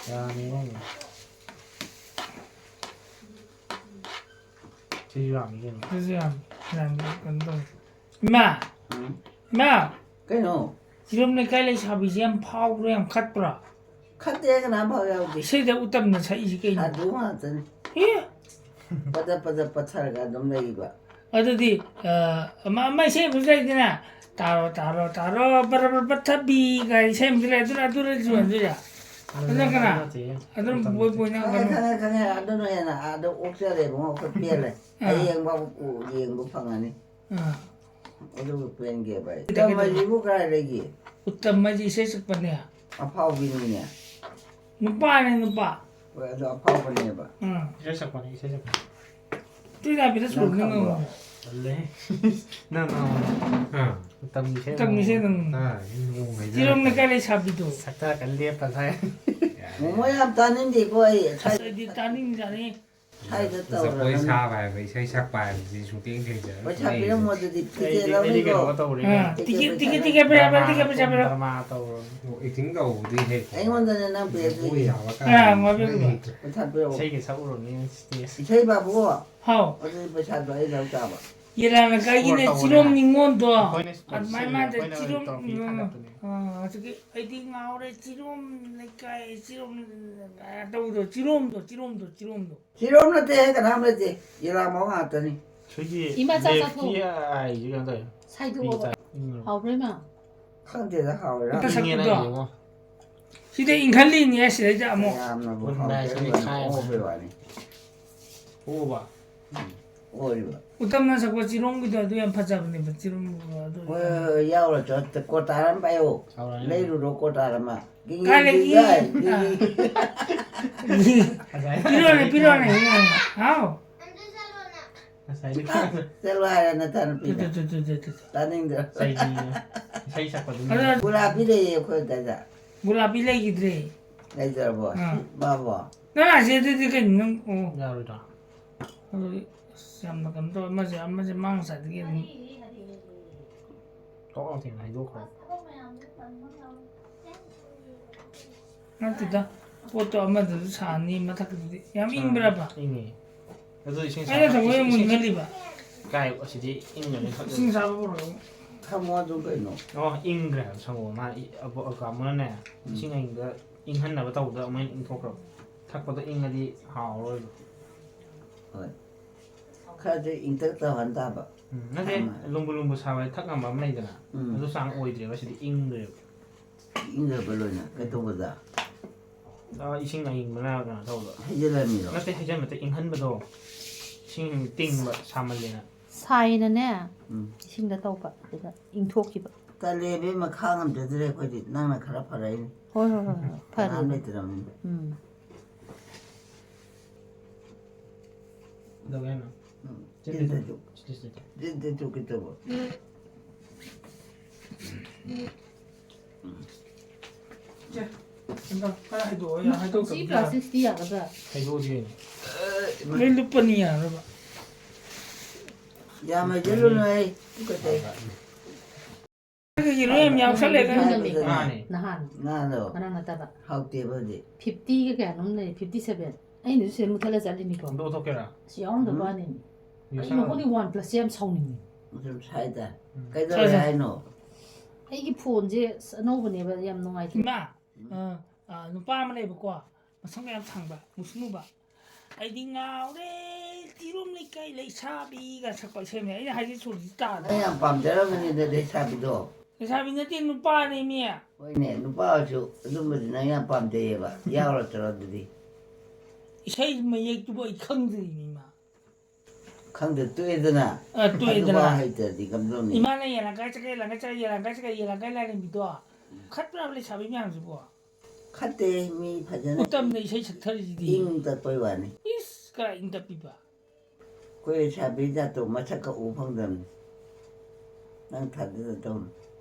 ꯌꯥꯝꯃꯦ ꯅꯪꯒꯤ꯫ ꯁꯤꯁꯨ ꯌꯥꯝꯃꯤ ꯀꯩꯅꯣ꯫ ꯁꯤꯁꯨ ꯌꯥꯝꯃꯤ꯫ ꯌꯥꯝꯃꯤ, ꯀꯩꯅꯣ ꯇꯧꯋꯦ꯫ ꯏꯃꯥ! ꯎꯝ? ꯏꯃꯥ! ꯀꯩꯅꯣ? ꯏꯔꯝ ꯂꯩꯀꯥꯏ ꯂꯩꯁꯥꯕꯤꯁꯦ ꯌꯥꯝ ꯐꯥꯎꯕ꯭ꯔꯥ, ꯌꯥꯝ ꯈꯠꯄ꯭ꯔꯥ? ꯈꯠꯇꯦ, ꯀꯅꯥꯝ ꯐꯥꯎ ꯌꯥꯎꯗꯦ꯫ ꯏꯁꯩꯗ ꯎꯇꯝꯅ ꯁꯛꯏꯁꯤ ꯀꯩꯅꯣ? ꯁꯥꯗꯨ ꯉꯥꯛꯇꯅꯤ꯫ ꯑꯦ? ꯄꯗ ꯄꯗ ꯄꯠꯊꯔꯒ ꯑꯗꯨꯝ ꯂꯩꯕ꯫ ꯑꯗꯨꯗꯤ, ꯑ, ꯑꯃ, ꯑꯃ ꯏꯁꯩ ꯑꯃꯁꯨ ꯂꯩꯗꯅ, "ꯇꯥꯔꯣ, ꯇꯥꯔꯣ, ꯇꯥꯔꯣ, ꯕꯔ ꯕꯔ ꯄꯠꯊꯕꯤ" ꯀꯥꯏꯅ ꯏꯁꯩ ꯑꯃꯁꯨ ꯂꯩ, ꯑꯗꯨꯅ, ꯑꯗꯨꯅ ꯁꯨꯍꯟꯗꯣꯏꯔꯥ? ꯑꯗꯨꯅ ꯀꯅꯥ? ꯅꯠꯇꯦ, ꯑꯗꯨꯅ ꯎꯇꯝ ꯕꯣꯏ ꯅꯠꯇꯦ꯫ ꯕꯣꯏꯅ ꯈꯪꯉꯦ, ꯀꯩꯅꯣ? ꯈꯪꯉꯦ, ꯈꯪꯉꯦ꯫ ꯑꯗꯨꯅ ꯍꯦꯟꯅ ꯑꯥꯗ ꯑꯣꯛꯆꯔꯦ ꯏꯕꯨꯡꯉꯣ, ꯑꯩꯈꯣꯏ ꯄꯦꯜꯂꯦ꯫ ꯑꯥ꯫ ꯍꯌꯦꯡꯐꯥꯎ ꯎ-, ꯌꯦꯡꯕ ꯐꯪꯉꯅꯤ꯫ ꯑꯥ꯫ ꯑꯗꯨꯒ ꯄꯦꯟꯒꯦꯕ ꯑꯩ꯫ ꯀꯩꯗꯧ-, ꯎꯇꯝ ꯍꯥꯏꯁꯤꯕꯨ ꯀꯗꯥꯏꯗꯒꯤ? ꯎꯇꯝ ꯍꯥꯏꯁꯤ ꯏꯁꯩ ꯁꯛꯄꯅꯦ꯫ ꯑꯐꯥꯎꯕꯤꯅꯤꯅꯦ꯫ ꯅꯨꯄꯥꯅꯦ, ꯅꯨꯄꯥ꯫ ꯍꯣꯏ, ꯑꯗꯣ ꯑꯐꯥꯎꯕꯅꯦꯕ꯫ ꯎꯝ꯫ ꯏꯁꯩ ꯁꯛꯄꯅꯦ, ꯏꯁꯩ ꯁꯛꯄꯅꯦ꯫ ꯇꯨꯏ ꯂꯥꯏꯕꯤꯗ ꯅꯪ ꯁꯨꯔꯨ ꯈꯪꯕ꯭ꯔꯣ? ꯅꯪ ꯇꯜꯂꯦ꯫ ꯅꯪ ꯅꯪ ꯑꯥ꯫ ꯇꯝꯃꯤꯁꯦ ꯇꯝꯃꯤꯁꯦ ꯅꯪ꯫ ꯑꯥ, ꯌꯨꯝ ꯍꯣꯡꯉꯩꯗ꯫ ꯆꯤꯔꯣꯝꯅ ꯀꯥꯏ ꯂꯩ ꯁꯥꯕꯤꯗꯣ? ꯁꯛꯇ ꯀꯟ ꯂꯦꯞꯄ ꯁꯥꯏ꯫ ꯃꯣꯃꯣ ꯌꯥꯝ ꯆꯥꯅꯤꯡꯗꯦꯀꯣ ꯑꯩ꯫ ꯑꯁ, ꯑꯩꯗꯤ ꯇꯥꯅꯤꯡꯖꯥꯅꯤ꯫ ꯁ꯭ꯋꯥꯏꯗ ꯖꯒꯣꯏ ꯇꯧꯔꯒ ꯁꯥꯕ ꯍꯥꯏꯕ, ꯏꯁꯩ ꯁꯛꯄ ꯍꯥꯏꯕꯁꯤ ꯁꯨꯡꯊꯦꯡ ꯊꯦꯡꯖꯔꯣꯏ꯫ ꯄꯩꯁꯥ ꯄꯤꯔꯝꯃꯣ ꯑꯗꯨꯗꯤ, ꯑꯩꯗꯤ, ꯇꯤꯀꯦꯠ ꯑꯩꯗꯤ ꯂꯧꯅꯤꯀꯣ꯫ ꯀꯩꯅꯣ ꯇꯧꯔꯦ꯫ ꯑꯥ, ꯇꯤꯀꯦꯠ, ꯇꯤꯀꯦꯠ, ꯇꯤꯀꯦꯠ ꯄꯩꯁꯥ ꯄꯤꯔꯝꯃꯣ, ꯗ꯭ꯔꯃꯥ, ꯇꯤꯀꯦꯠ ꯄꯩꯁꯥ ꯄꯤꯔꯝꯃꯣ꯫ ꯗ꯭ꯔꯃꯥ ꯇꯧꯔꯣ꯫ ꯑꯣ, acting ꯇꯧꯕꯗꯤ ꯍꯩꯀꯣ꯫ ꯑꯩꯉꯣꯟꯗꯅꯦ ꯅꯪ ꯄꯤꯔꯛꯇꯣꯏꯁꯦ꯫ ꯖꯒꯣꯏ ꯁꯥꯕ ꯑꯥ, ꯀꯥꯏꯅ꯫ ꯉꯥꯏꯕꯤꯌꯨ꯫ ꯄꯩꯁꯥ ꯄꯤꯔꯛꯑꯣ꯫ ꯏꯁꯩꯒ ꯁꯛꯎꯔꯅꯤ ꯁ꯭ꯇꯦꯖ꯫ ꯏꯁꯩ ꯕꯥꯕꯨ꯫ ꯍꯥꯎ꯫ ꯑꯗꯨꯗꯤ ꯄꯩꯁꯥꯗꯣ ꯑꯩ ꯂꯧ ꯇꯥꯕ꯫ ꯌꯦꯂꯥ ꯂꯩꯀꯥꯏꯒꯤꯅꯦ, ꯁꯣꯔ ꯇꯧꯕꯅꯦ꯫ ꯆꯤꯔꯣꯝ ꯅꯤꯉꯣꯜꯗꯣ꯫ ꯑꯩꯈꯣꯏꯅ ꯁ꯭ꯄꯣꯟꯁꯔ ꯑꯗꯨꯃꯥꯏꯅ ꯁꯤꯜꯂꯤꯅꯦ, ꯃꯥꯗ ꯑꯩꯈꯣꯏꯅ ꯆꯤꯔꯣꯝ, ꯇ꯭ꯔꯣꯐꯤ ꯎꯝ, ꯊꯥꯡꯒꯠꯄꯅꯦ꯫ ꯑꯥ, ꯑꯗꯨꯒꯤ ꯑꯩꯗꯤ ꯉꯥꯎꯔꯦ, ꯆꯤꯔꯣꯝ ꯂꯩꯀꯥꯏ, ꯆꯤꯔꯣꯝ ꯇꯧꯕꯗꯣ, ꯆꯤꯔꯣꯝꯗꯣ, ꯆꯤꯔꯣꯝꯗꯣ, ꯆꯤꯔꯣꯝꯗꯣ꯫ ꯆꯤꯔꯣꯝ ꯅꯠꯇꯦꯍꯦ, ꯀꯅꯥꯝ ꯂꯩꯇꯦ꯫ ꯌꯦꯂꯥ ꯃꯑꯣꯡ ꯉꯥꯛꯇꯅꯤ꯫ ꯁꯤꯒꯤ ꯏꯃꯥ ꯆꯥ ꯂꯦꯐꯀꯤ ꯆꯥꯊꯣꯛ꯫ ꯑꯥꯏꯁꯤ ꯀꯩꯅꯣ ꯇꯧꯋꯦ꯫ ꯁꯥꯏꯗꯣꯛꯑꯣꯕ꯫ ꯄꯤ ꯆꯥꯏ꯫ ꯎꯝ꯫ ꯍꯥꯎꯕ꯭ꯔꯥ, ꯏꯃꯥ? ꯈꯪꯗꯦꯗ, ꯍꯥꯎꯋꯦꯔꯥ꯫ ꯏꯪꯉꯦꯅ ꯁꯛꯄꯗꯣ꯫ ꯌꯦꯡꯉꯣ꯫ ꯁꯤꯗ ꯏꯪꯈꯠꯂꯤꯅꯦ ꯁꯤꯗꯩꯗ ꯑꯃꯨꯛ꯫ ꯌꯥꯝꯅꯕꯨ ꯃꯨꯟꯕ ꯍꯥꯎꯇꯦ, ꯍꯥꯏꯁꯤꯗꯤ ꯂꯣꯏꯅ ꯈꯥꯏꯔꯦ꯫ ꯑꯣꯕꯩ ꯋꯥꯅꯤ꯫ ꯑꯣꯕ꯫ ꯎꯝ, ꯑꯣꯔꯤꯕ꯫ ꯎꯇꯝꯅ ꯁꯛꯄ ꯆꯤꯔꯣꯝꯒꯤꯗꯣ ꯑꯗꯨ ꯌꯥꯝ ꯐꯖꯕꯅꯦꯕ, ꯆꯤꯔꯣꯝꯒꯤꯗꯣ ꯑꯗꯨ ꯍꯣꯏ, ꯌꯥꯝ ꯍꯣꯏ, ꯍꯣꯏ, ꯌꯥꯎꯔꯁꯨ꯫ ꯀꯣꯇꯥꯔ ꯑꯃ ꯄꯥꯏꯌꯣ꯫ ꯆꯥꯎꯔꯦ꯫ ꯂꯩꯔꯨꯔꯣ ꯀꯣꯇꯥꯔ ꯑꯃ꯫ ꯒꯤꯡ ꯒꯤꯡ ꯀꯥꯏꯗꯒꯤ? ꯒꯤꯡ ꯒꯥꯏ, ꯒꯤꯡ ꯑꯥ꯫ ꯒꯤꯡ꯫ ꯉꯁꯥꯏ ꯄꯤꯔꯣꯅꯦ, ꯄꯤꯔꯣꯅꯦ, ꯄꯤꯔꯣꯅꯦ꯫ ꯍꯥꯎ꯫ ꯉꯁꯥꯏꯗꯤ ꯆꯠꯂꯣ ꯍꯥꯏꯔ ꯅꯆꯥꯅꯨꯄꯤꯗ꯫ ꯇꯨ, ꯇꯨ, ꯇꯨ, ꯇꯨ, ꯇꯨ, ꯇꯨ꯫ ꯇꯥꯅꯤꯡꯗ꯭ꯔꯣ? ꯆꯩꯕꯤꯅꯦ꯫ ꯏꯁꯩ ꯁꯛꯄꯗꯨꯅ꯫ ꯑꯗꯣ ꯒꯨꯂꯥꯕꯤ ꯂꯩꯌꯦ ꯑꯩꯈꯣꯏ ꯑꯗꯥꯏꯗ꯫ ꯒꯨꯂꯥꯕꯤ ꯂꯩꯈꯤꯗ꯭ꯔꯦ꯫ ꯂꯩꯇ꯭ꯔꯕꯣ? ꯑꯥ꯫ ꯃꯥꯕꯣ? ꯅꯪ ꯑꯁꯤ ꯑꯗꯨꯗꯤ ꯀꯩꯅꯣ ꯅꯪ? ꯑꯣ꯫ ꯌꯥꯔꯣꯏꯗ꯭ꯔꯣ? ꯑꯗꯨꯗꯤ ꯑꯁ ꯌꯥꯝꯅ ꯀꯩꯅꯣ ꯇꯧꯋꯦ꯫ ꯑꯃꯁꯦ, ꯑꯃꯁꯦ ꯃꯥ ꯉꯁꯥꯏꯗꯒꯤ ꯑꯗꯨꯝ ꯊꯣꯛ ꯂꯥꯎ ꯊꯦꯡꯅ ꯍꯥꯏꯗꯣꯛꯈ꯭ꯔꯣ꯫ ꯅꯠꯇꯦꯗ, ꯄꯣꯠꯇꯣ ꯑꯃꯗꯁꯨ ꯁꯥꯅꯤ, ꯃꯊꯛꯇꯗꯤ ꯌꯥꯝ ꯏꯪꯕ꯭ꯔꯕ? ꯏꯪꯉꯦ꯫ ꯑꯗꯨ ꯏꯁꯤꯡ ꯑꯩꯅ ꯑꯁꯥꯕ, ꯊꯑꯣꯏꯅ ꯏꯁꯤꯡ, ꯏꯁꯤꯡ ꯃꯨꯟꯒꯜꯂꯤꯕ꯫ ꯀꯥꯏ, ꯑꯁꯤꯗꯤ ꯏꯪꯉꯅꯤ ꯈꯛ꯫ ꯏꯁꯤꯡ ꯑꯁꯥꯕ ꯄꯨꯔꯛꯑꯣ꯫ ꯊꯝꯃꯣ ꯑꯗꯨꯝ ꯀꯩꯅꯣ꯫ ꯑꯣ, ꯏꯪꯈ꯭ꯔꯦ ꯍꯥꯏꯕ ꯁꯪꯒꯣꯝ꯫ ꯃꯥ ꯏ-, ꯑꯕꯣ-, ꯑꯀꯥ ꯑꯃꯅꯅꯦ, ꯎꯝ꯫ ꯏꯁꯤꯡ ꯑꯏꯪꯕꯗ ꯏꯪꯍꯟꯅꯕ ꯇꯧꯕꯗ ꯑꯃꯨꯛ ꯍꯦꯟꯅ ꯏꯪꯊꯣꯛꯈ꯭ꯔꯕ꯫ ꯊꯛꯄꯗ ꯏꯪꯉꯗꯤ ꯍꯥꯎꯔꯔꯣꯏꯕ꯫ ꯍꯣꯏ꯫ ꯈꯔꯗꯤ ꯏꯪꯇꯛ ꯇꯧꯍꯟ ꯇꯥꯕ꯫ ꯎꯝ, ꯅꯠꯇꯦ, ꯑꯃ꯫ ꯂꯨꯝꯕꯨ ꯂꯨꯝꯕꯨ ꯁꯥꯕ ꯊꯛ ꯉꯝꯕ ꯑꯃ ꯂꯩꯗꯅ, ꯎꯝ꯫ ꯑꯗꯨ ꯆꯥꯡ ꯑꯣꯏꯗ꯭ꯔꯦꯕ, ꯁꯤꯗꯤ ꯏꯪꯈ꯭ꯔꯦꯕ꯫ ꯏꯪꯈ꯭ꯔꯕ ꯂꯣꯏꯅ ꯀꯩꯗꯧꯕꯗ? ꯑꯥ, ꯏꯁꯤꯡ ꯑꯏꯪꯕꯅ ꯀꯩꯅꯣ ꯇꯧꯕ꯫ ꯍꯩꯖꯤꯜꯂꯝꯃꯤꯔꯣ? ꯅꯠꯇꯦ, ꯍꯩꯖꯤꯟꯕ ꯅꯠꯇꯦ, ꯏꯪꯍꯟꯕꯗꯣ꯫ ꯏꯁꯤꯡ ꯇꯤꯡꯕ ꯁꯥꯃꯜꯂꯦꯅ꯫ ꯁꯥꯏꯅꯅꯦ, ꯎꯝ꯫ ꯏꯁꯤꯡꯗ ꯇꯧꯕ, ꯑꯗꯨꯗ ꯏꯪꯊꯣꯛꯈꯤꯕ꯫ ꯇꯜꯂꯦ ꯏꯕꯦꯝꯃ, ꯈꯥꯡ ꯉꯝꯖꯗ꯭ꯔꯦ ꯑꯩꯈꯣꯏꯗꯤ꯫ ꯅꯪꯅ ꯈꯔ ꯐꯔꯛꯏꯅꯦ꯫ ꯍꯣꯏ, ꯍꯣꯏ, ꯍꯣꯏ, ꯍꯣꯏ꯫ ꯐꯔꯦ꯫ ꯀꯅꯥꯝ ꯂꯩꯇ꯭ꯔꯕꯅꯤꯅ꯫ ꯎꯝ꯫ ꯀꯩꯗꯧꯒꯦ ꯍꯥꯏꯅꯣ? ꯎꯝ, ꯆꯤꯟꯗꯁꯨ꯫ ꯆꯤꯟꯗꯁꯨ꯫ ꯆꯤꯟꯗꯁꯨ ꯀꯩꯗꯧꯕ? ꯆꯦ, ꯑꯝꯇ ꯈꯔ ꯍꯥꯏꯗꯣꯛꯑꯣ, ꯌꯥ-, ꯍꯥꯏꯗꯣꯛꯇꯕꯗꯤ ꯁꯤ ꯌꯥ-, ꯄ꯭ꯂꯥꯁꯇꯤꯛꯁꯤꯗꯤ ꯌꯥꯒꯗ꯭ꯔꯥ? ꯍꯥꯏꯗꯣꯛꯑꯗꯤ ꯀꯩꯅꯣ? ꯂꯣꯏ ꯂꯨꯞꯄꯅꯤ ꯌꯥꯔꯕ? ꯌꯥꯝ ꯍꯩꯖꯜꯂꯨꯅꯨ, ꯑꯩ ꯇꯨꯀꯠꯆꯩ꯫ ꯑꯩꯈꯣꯏꯒꯤ ꯂꯣꯏ ꯌꯥꯝ ꯌꯥꯎꯁꯜꯂꯦꯗ꯫ ꯌꯨꯝꯗꯅꯦ꯫ ꯃꯥꯅꯦ꯫ ꯅꯍꯥꯟ꯫ ꯉꯥꯗꯣ꯫ ꯉꯔꯥꯡ ꯅꯠꯇꯕ꯫ ꯍꯥꯎꯇꯦꯕ ꯍꯧꯖꯤꯛ꯫ ꯐꯤꯐꯇꯤꯒ ꯀꯌꯥꯅꯣꯝ ꯂꯩ, ꯐꯤꯐꯇꯤ ꯁꯚꯦꯟ꯫ ꯑꯩꯅꯁꯨ ꯁꯤꯗ ꯃꯨꯠꯊꯠꯂ ꯆꯠꯂꯤꯅꯤꯀꯣ꯫ ꯍꯨꯟꯗꯣꯛꯊꯣꯛꯀꯦꯔꯥ? ꯑꯁ, ꯌꯥꯎꯔꯝꯗꯕ ꯎꯝ꯫ ꯋꯥꯅꯤꯅꯦ꯫ ꯑꯩ ꯌꯦꯡꯁꯜꯂꯣ꯫ ꯃꯈꯣꯏꯒꯤ ꯋꯥꯟ ꯄ꯭ꯂꯁꯁꯦ ꯌꯥꯝ ꯁꯥꯎꯅꯤꯡꯉꯤ꯫ ꯑꯗꯨꯝ ꯁꯥꯏꯗ꯫ ꯎꯝ꯫ ꯀꯩꯗꯧꯔꯦ ꯁꯥꯏ, ꯁꯥꯏ꯫ ꯍꯥꯏꯅꯣ? ꯑꯩꯒꯤ ꯐꯣꯟꯁꯦ ꯑꯁ ꯑꯅꯧꯕꯅꯦꯕ, ꯌꯥꯝ ꯅꯨꯡꯉꯥꯏꯇꯦ꯫ ꯏꯃꯥ, ꯎꯝ꯫ ꯑ, ꯑ, ꯅꯨꯄꯥ ꯑꯃ ꯂꯩꯕꯀꯣ, ꯃꯁꯝꯒ ꯌꯥꯝ ꯁꯥꯡꯕ, ꯃꯨꯁꯨꯛ ꯃꯨꯕ꯫ "ꯑꯩꯗꯤ ꯉꯥꯎꯔꯦ, ꯇꯤꯔꯣꯝ ꯂꯩꯀꯥꯏ ꯂꯩꯁꯥꯕꯤꯒ" ꯁꯛꯄ ꯏꯁꯩ ꯑꯃ ꯂꯩ꯫ ꯑꯩꯅ ꯍꯥꯏꯁꯦ ꯁꯨꯔꯁꯤ ꯇꯥꯗ꯭ꯔꯣ? ꯅꯪ ꯌꯥꯝ ꯄꯥꯝꯖꯔꯝꯕꯅꯤꯗ ꯂꯩꯁꯥꯕꯤꯗꯣ꯫ ꯂꯩꯁꯥꯕꯤ ꯅꯠꯇꯦ, ꯅꯨꯄꯥꯅꯦ ꯃꯤ꯫ ꯍꯣꯏꯅꯦ, ꯅꯨꯄꯥ ꯑꯣꯏꯔꯁꯨ ꯑꯗꯨꯝꯕꯗꯤ ꯅꯪ ꯌꯥꯝ ꯄꯥꯝꯖꯩꯌꯦꯕ꯫ ꯌꯥꯎꯔꯛꯇ꯭ꯔꯣ ꯑꯗꯨꯗꯤ? ꯏꯁꯩ ꯃꯌꯦꯛꯇꯨꯕꯨ ꯑꯩ ꯈꯪꯗ꯭ꯔꯤꯅꯤ, ꯏꯃꯥ꯫ ꯈꯪꯗ꯭ꯔ ꯇꯣꯛꯑꯦꯗꯅ꯫ ꯑ, ꯇꯣꯛꯑꯦꯗꯅ꯫ ꯑꯗꯨꯐꯥꯎ ꯍꯩꯇ꯭ꯔꯗꯤ ꯀꯝꯗꯧꯅꯤ? ꯏꯃꯥꯅ ꯌꯦꯂꯪꯀꯥꯏ ꯆꯠꯀꯦ, ꯌꯦꯂꯪꯀꯥꯏ ꯆꯠꯀꯦ, ꯌꯦꯂꯪꯀꯥꯏ ꯆꯠꯀꯦ, ꯌꯦꯂꯪꯀꯥꯏ ꯂꯥꯏꯔꯦꯝꯕꯤꯗꯣ꯫ ꯈꯠꯄ꯭ꯔꯕ ꯂꯩꯁꯥꯕꯤ ꯃꯌꯥꯝꯁꯤꯕꯣ? ꯈꯠꯇꯦ, ꯃꯤ ꯐꯖꯅ ꯎꯇꯝꯅ ꯏꯁꯩ ꯁꯛꯊꯔꯤꯁꯤꯗꯤ꯫ ꯏꯪ ꯇꯞꯄꯩ ꯋꯥꯅꯤ꯫ ꯏꯁ, ꯀꯔꯥꯏ ꯏꯪ ꯇꯞꯄꯤꯕ? ꯑꯩꯈꯣꯏ ꯂꯩꯁꯥꯕꯤ ꯖꯥꯠꯇꯣ ꯃꯁꯛꯀ ꯎ ꯐꯪꯗꯕꯅꯤ꯫ ꯅꯪ ꯊꯥꯖꯗ ꯇꯧꯅꯨ꯫